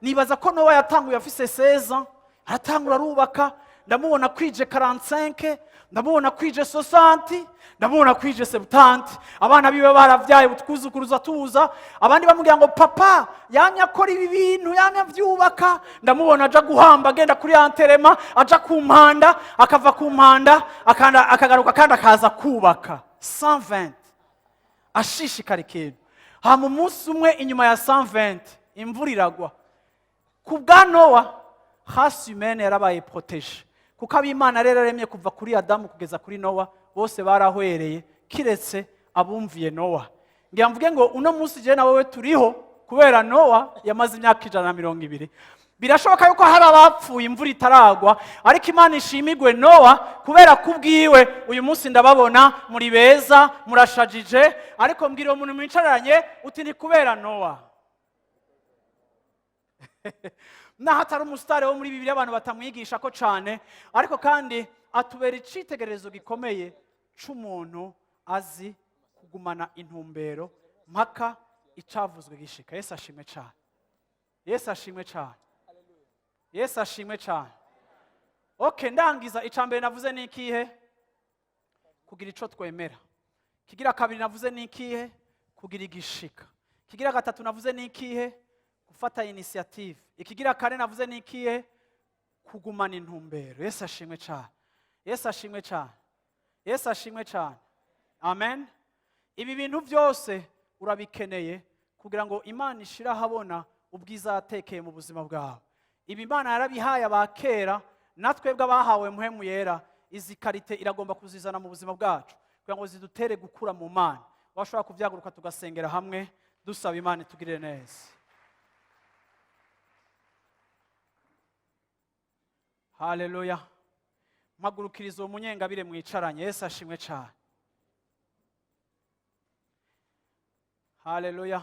Nibaza ko Nowa yatanguye afise 16 ans, aratangura arubaka. Ndamubona kwije 45, ndamubona kwije 60, ndamubona kwije 70. Abana biwe baravyaye, utwuzukuruza tuza, abandi bamubwira ngo papa yamye akora ibi bintu, yamye avyubaka. Ndamubona aja guhamba, agenda kuri enterrement, aja ku mpanda, akava ku mpanda, akagaruka kandi akaza kubaka. 120 ashishikara ikintu. Hama umunsi umwe inyuma ya 120 imvura iragwa. Ku bwa Nowa, race humaine yarabaye protégée, kuko ab'Imana rero yaremye kuva kuri Adamu kugeza kuri Nowa bose barahwereye, kiretse abumviye Nowa. Ngira mvuge ngo uno munsi jewe na wewe turiho kubera Nowa yamaze imyaka 120. Birashoboka yuko hari abapfuye imvura itaragwa, ariko Imana ishimigwe Nowa, kubera kubwiwe uyu munsi ndababona muri beza, murashajije. Ariko mbwira uwo muntu mwicaranye uti ni kubera Nowa. Naho atari umusitari wo muri Bibiliya, abantu batamwigisha ko cyane, ariko kandi atubera icitegererezo gikomeye c'umuntu azi kugumana intumbero mpaka icavuzwe gishika. Yesu ashimwe cyane! Yesu ashimwe cyane! Yesu ashimwe cyane! Okay, ndangiza. Icya mbere navuze ni ikihe? Kugira ico twemera. Kigira kabiri navuze ni ikihe? Kugira igishika. Kigira gatatu navuze ni ikihe? Gufata initiative. Ikigira kane navuze ni ikihe? Kugumana intumbero. Yesu ashimwe cyane! Yesu ashimwe cyane! Yesu ashimwe cyane! Amen. Ibi bintu byose urabikeneye kugira ngo Imana ishire ahabona Ubwiza yatekeye mu buzima bwawe, ibi Imana yarabihaye abakera. Natwebwe abahawe Mpwemu Yera, izi qualité iragomba kuzizana mu buzima bwacu kugira ngo zidutere gukura mu Mana. Washobora kubyaguruka, tugasengera hamwe, dusaba Imana itugirire neza. Haleluya! Mpagurukiriza uwo munyengabire mwicaranye. Yesu ashimwe cyane. Haleluya!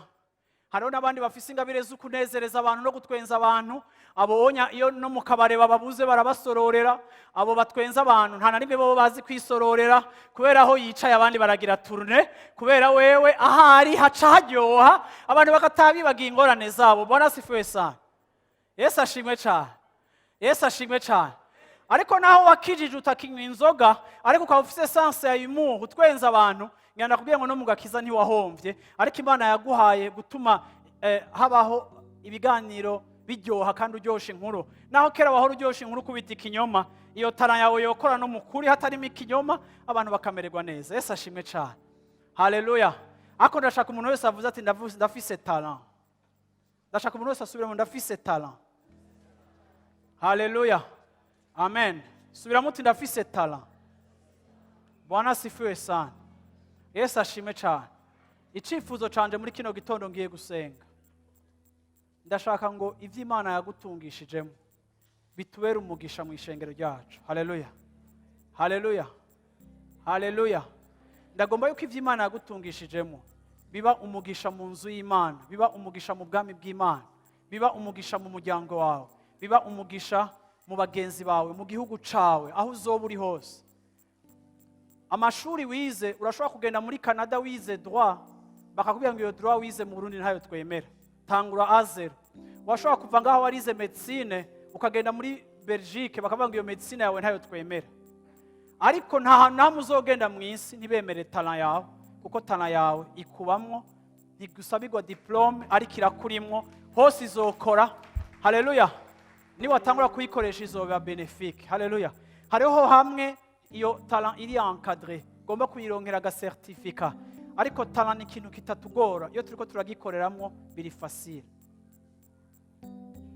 Hariho n'abandi bafise ingabire zo kunezereza abantu no gutwenza abantu. Abonya iyo no mu kabare bababuze barabasororera. Abo batwenza abantu nta na rimwe bo bazi kwisororera, kubera aho yicaye abandi baragira tourne, kubera wewe ahari haca haryoha, abantu bagataha bibagiye ingorane zabo. Bwana asifiwe sana. Yesu ashimwe cyane. Yesu ashimwe cyane. Ariko naho wakijije utakinywa inzoga, ariko ukaba ufise sens ya humour, utwenza abantu, ngenda kubwira ngo no mu gakiza ntiwahomvye. Ariko Imana yaguhaye gutuma habaho ibiganiro biryoha kandi uryosha inkuru. Naho kera wahora uryosha inkuru kubita ikinyoma, iyo talent yawe yokora no mu kuri hatarimo ikinyoma, abantu bakamererwa neza. Yesu ashimwe cyane. Haleluya! Ariko ndashaka umuntu wese avuze ati: "Ndafise talent." Ndashaka umuntu wese asubiramo: "Ndafise talent." Haleluya, amen. Subiramo uti: "Ndafise talent." Bwana asifiwe sana. Yesu ashime cyane. Icyifuzo canje muri kino gitondo ngiye gusenga, ndashaka ngo ibyo Imana yagutungishijemo bitubere umugisha mu ishengero ryacu. Haleluya, haleluya, haleluya! Ndagomba yuko ibyo Imana yagutungishijemo biba umugisha mu nzu y'Imana, biba umugisha mu bwami bw'Imana, biba umugisha mu muryango wawe, biba umugisha mu bagenzi bawe, mu gihugu cawe, aho uzoba uri hose. Amashuri wize, urashobora kugenda muri Canada wize droit, bakakubwira ngo iyo droit wize mu Burundi ntayo twemera, tangura à zéro. Washobora kuva ngaho warize médecine, ukagenda muri Belgique, bakavuga ngo iyo médecine yawe ntayo twemera. Ariko nta hantu hamwe uzogenda mu isi ntibemere talent yawe, kuko talent yawe ikubamwo, ntigusabirwa diplôme, ariko irakurimwo hose, izokora. Haleluya! Niwatangura kuyikoresha izoba bénéfique. Haleluya! Hariho hamwe iyo talent iri encadré, ugomba kuyironkera agacertificat, ariko talent ni ikintu kitatugora iyo turiko turagikoreramwo, biri facile.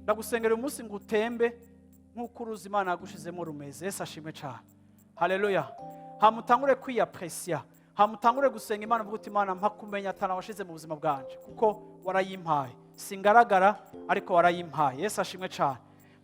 Ndagusengera uyu munsi ngo utembe nk'uko uruzi Imana yagushizemo rumeze. Yesu ashimwe cyane. Haleluya! Hamutangure kwiyapresiya, hamutangure gusenga Imana, uvuga uti: "Imana, mpa kumenya talent washize mu buzima bwanje, kuko warayimpaye. Singaragara, ariko warayimpaye." Yesu ashimwe cyane.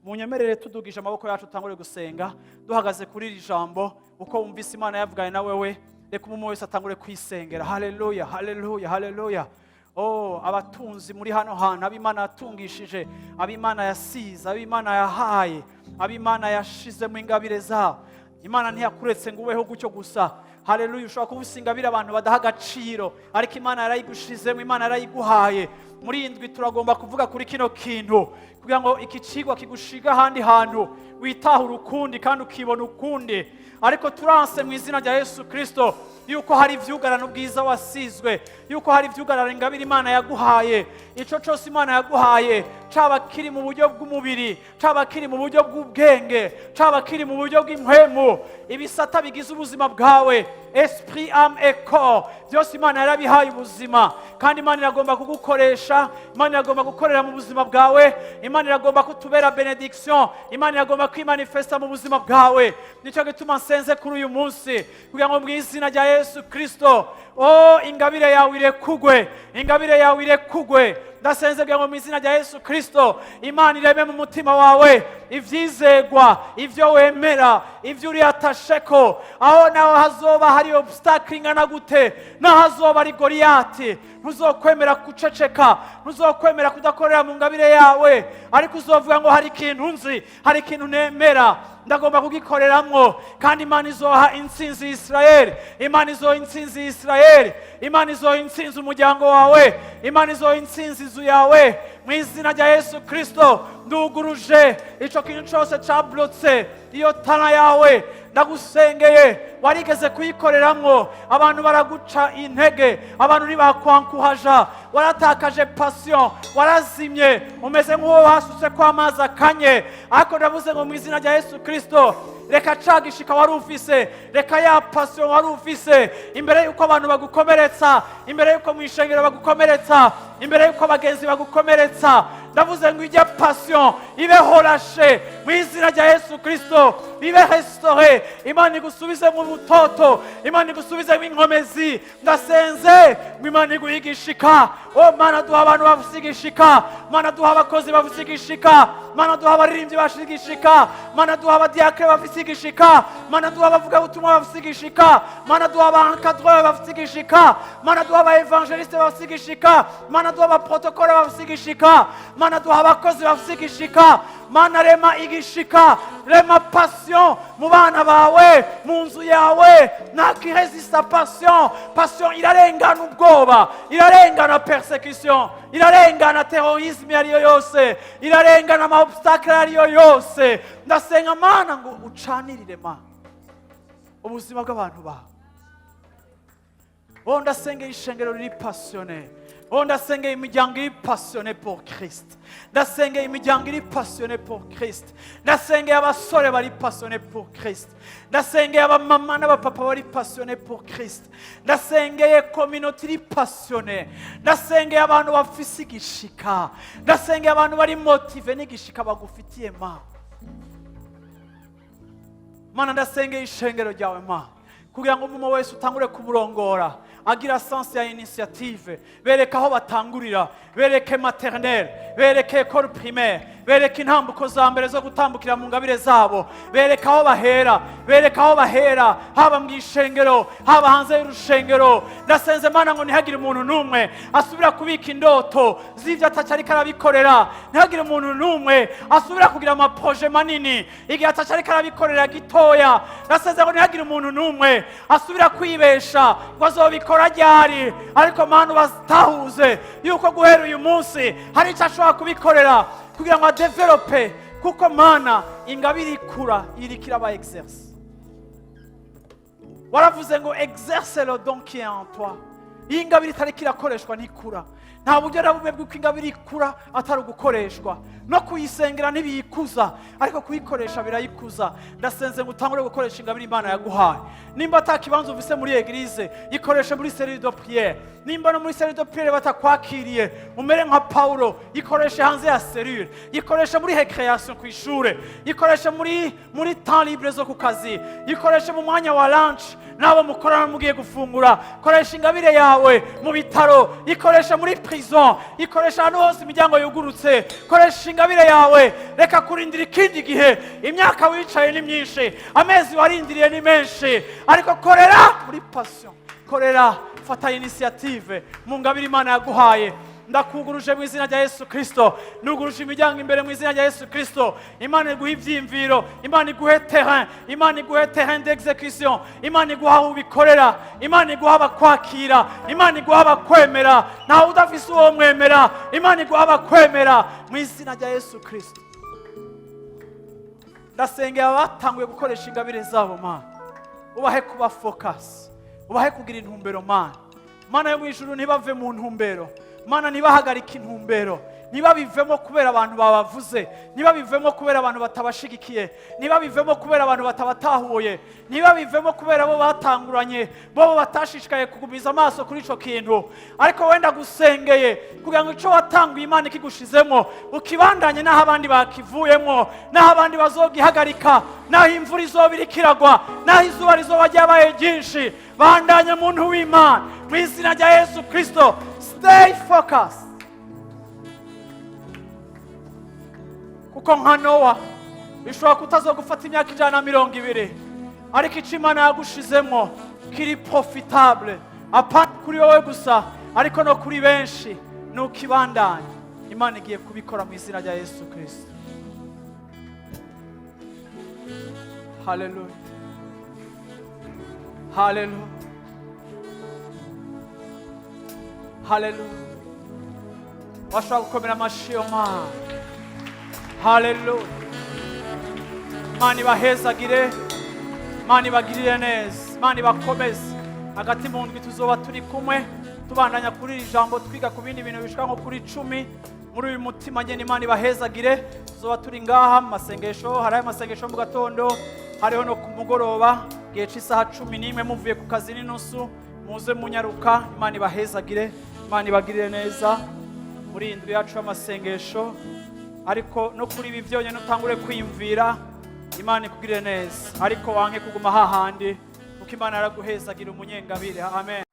Munyemerere tudugije amaboko yacu, tutangure gusenga duhagaze kuri iri jambo. Uko wumvise Imana yavuganye na wewe, reka umuntu wese atangure kwisengera. Haleluya, haleluya, haleluya! Oh, abatunzi muri hano hantu, ab'Imana yatungishije, ab'Imana yasize, ab'Imana yahaye, ab'Imana yashizemo ingabire zabo, Imana ntiyakuretse ngo ubeho gutyo gusa. Haleluya! Ushobora kuba ufise ingabire abantu badaha agaciro, ariko Imana yarayigushizemo, Imana yarayiguhaye. Muri iyi ndwi turagomba kuvuga kuri kino kintu kugira ngo iki cigwa kigushiga ahandi hantu, witahura ukundi kandi ukibona ukundi. Ariko turanse mu izina rya Yesu Kirisito yuko hari ivyugarana ubwiza wasizwe, yuko hari ivyugarana ingabire Imana yaguhaye. Ico cose Imana yaguhaye, caba kiri mu buryo bw'umubiri, caba kiri mu buryo bw'ubwenge, caba kiri mu buryo bw'impwemu, ibisata bigize ubuzima bwawe, esprit, âme et corps, byose Imana yarabihaye ubuzima. Kandi Imana iragomba kugukoresha, Imana iragomba gukorera mu buzima bwawe, Imana iragomba kutubera bénédiction, Imana iragomba kwimanifesta mu buzima bwawe. Nicyo gituma nsenze kuri uyu munsi kugira ngo mu izina rya Yesu Kirisito, o ingabire yawe irekugwe, ingabire yawe irekugwe. Ndasenze kugira ngo mu izina rya Yesu Kirisito Imana ireme mu mutima wawe ivyizegwa, ivyo wemera, ivyo uri atasheko. Aho naho hazoba hari obstacle ingana gute, naho hazoba ari Goliyati, ntuzokwemera guceceka, ntuzokwemera kudakorera mu ngabire yawe, ariko uzovuga ngo: "Hari ikintu nzi, hari ikintu nemera, ndagomba kugikoreramwo." Kandi Imana izoha intsinzi Isirayeli, Imana izoha intsinzi Isirayeli, Imana izoha intsinzi umuryango wawe, Imana izoha intsinzi inzu yawe mu izina rya Yesu Kirisito. Nduguruje ico kintu cose cablotse iyo talent yawe. Ndagusengeye, warigeze kuyikoreramwo, abantu baraguca intege, abantu ntibakwankuhaja, waratakaje passion, warazimye, umeze nk'uwo basutse ko amazi akanye. Ariko ndavuze ngo mu izina rya Yesu Kirisito, reka ca gishika wari ufise, reka ya passion wari ufise imbere y'uko abantu bagukomeretsa, imbere y'uko mu ishengero bagukomeretsa, imbere y'uko abagenzi bagukomeretsa. Ndavuze ngo ijya passion ibe relâchée mu izina rya Yesu Kirisito, ibe restaurée. Imana igusubize mu butoto, Imana igusubize mu inkomezi. Ndasenze ngo Imana iguhe igishika. O Mana, duha abantu bafise igishika. Mana, duha abakozi bafise igishika. Mana, duha abaririmbyi bafise igishika. Mana, duha abadiakre bafise igishika. Mana, duha abavugabutumwa bafise igishika. Mana, duha aba encadreurs bafise igishika. Mana, duha aba évangélistes bafise igishika. Mana, duha aba protocole bafise igishika. Mana, duha abakozi bafise igishika. Mana, rema igishika, rema passion mu bana bawe, mu nzu yawe. Ntakiresista passion. Passion irarengana ubwoba, irarengana persécution, irarengana terrorisme iyo ariyo yose, irarengana ama obstacles ayo ariyo yose. Ndasenga, Mana, ngo ucanirire, Mana, ubuzima bw'abantu bawe. Oh, ndasengeye ishengero riri passionné. Oh, ndasengeye imiryango iri passionnée pour Christ. Ndasengeye imiryango iri passionnée pour Christ. Ndasengeye abasore bari passionnés pour Christ. Ndasengeye abamama n'abapapa bari passionnés pour Christ. Ndasengeye communauté iri passionnée. Ndasengeye abantu bafise igishika. Ndasengeye abantu bari motivés n'igishika bagufitiye, Mana. Mana, ndasengeye ishengero ryawe, Mana, kugira ngo umuntu wese utangure kumurongora agira sens ya initiative. Bereke aho batangurira, bereke maternelle, bereke école primaire, bereke intambuko za mbere zo gutambukira mu ngabire zabo, bereke aho bahera, bereke aho bahera, haba mu ishengero, haba hanze y'urushengero. Ndasenze, Mana, ngo ntihagire umuntu n'umwe asubira kubika indoto z'ibyo ataca ariko arabikorera. Ntihagire umuntu n'umwe asubira kugira ama projets manini igihe ataca ariko arabikorera gitoya. Ndasenze ngo ntihagire umuntu n'umwe asubira kwibesha ngo azobikora ryari, ariko Mana, batahuze yuko guhera uyu munsi hari icyo ashobora kubikorera kugira ngo adevelope, kuko, Mana, ingabire ikura iriko iraba exercée. Waravuze ngo "Exerce le don qui est en toi." Iyo ingabire itariko irakoreshwa ntikura. Nta buryo na bumwe bw'uko ingabire ikura atari ugukoreshwa. No kuyisengera ntibiyikuza, ariko kuyikoresha birayikuza. Ndasenze ngo utangure gukoresha ingabire Imana yaguhaye. Nimba ata kibanza ufise muri église, yikoreshe muri cellule de prière. Nimba no muri cellule de prière batakwakiriye, umere nka Paulo, yikoreshe hanze ya cellule, yikoreshe muri récréation ku ishure, yikoreshe muri temps libre zo ku kazi, yikoreshe mu mwanya wa lunch n'abo mukorana mugiye gufungura. Koresha ingabire yawe mu bitaro, yikoreshe muri prison, ikoresha ahantu hose imiryango yugurutse. Koresha ingabire yawe, reka kurindira ikindi gihe. Imyaka wicaye ni myinshi, amezi warindiriye ni menshi, ariko korera muri passion, korera, fata initiative mu ngabire Imana yaguhaye. Ndakuguruje mu izina rya Yesu Kirisito. Nuguruje imiryango imbere mu izina rya Yesu Kirisito. Imana iguhe ibyiyumviro, Imana iguhe terrain, Imana iguhe terrain d'exécution, Imana iguhe aho ubikorera, Imana iguhe abakwakira, Imana iguhe abakwemera. Ntawe udafise uwo mwemera. Imana iguhe abakwemera mu izina rya Yesu Kirisito. Ndasengera abatanguye gukoresha ingabire zabo. Mana, ubahe kuba focus, ubahe kugira intumbero. Mana, Mana yo mu ijuru, ntibave mu ntumbero. Mana, ntibahagarike intumbero, ntibabivemo kubera abantu babavuze, ntibabivemo kubera abantu batabashigikiye, ntibabivemo kubera abantu batabatahuye, ntibabivemo kubera bo batanguranye bo batashishikaye kugumiza amaso kuri ico kintu. Ariko wenda gusengeye kugira ngo ico watanguye Imana ikigushizemo ukibandanye, n'aho abandi bakivuyemo, n'aho abandi bazogihagarika, n'aho imvura izoba iriko iragwa, n'aho izuba rizoba ryabaye ryinshi. Bandanye, muntu w'Imana, mu izina rya Yesu Kristo. Stay focus, kuko nka Nowa bishobora kutazogufata imyaka 120, ariko icyo Imana yagushizemo kiri profitable, apana kuri wowe gusa, ariko no kuri benshi. Nukibandanya, Imana igiye kubikora mu izina rya Yesu Kirisito. Haleluya, haleluya, haleluya! Washobora gukomera amashyi yo Mana. Haleluya! Imana ibahezagire, Imana ibagirire neza, Imana ibakomeze. Hagati mu ndwi tuzoba turi kumwe, tubandanya kuri iri jambo, twiga ku bindi bintu bishika nko kuri 10 muri uyu mutima nyene. Imana ibahezagire. Tuzoba turi ngaha mu masengesho. Hariho amasengesho mu gatondo, hariho no ku mugoroba igihe cy'isaha 11 muvuye ku kazi n'inusu. Muze munyaruka. Imana ibahezagire, Imana ibagirire neza. Muri iyi ndwi yacu y'amasengesho, ariko no kuri ibi byonyine utangure kwiyumvira, Imana ikugirire neza, ariko wanke kuguma hahandi, kuko Imana yaraguhezagira umunyengabire. Amen.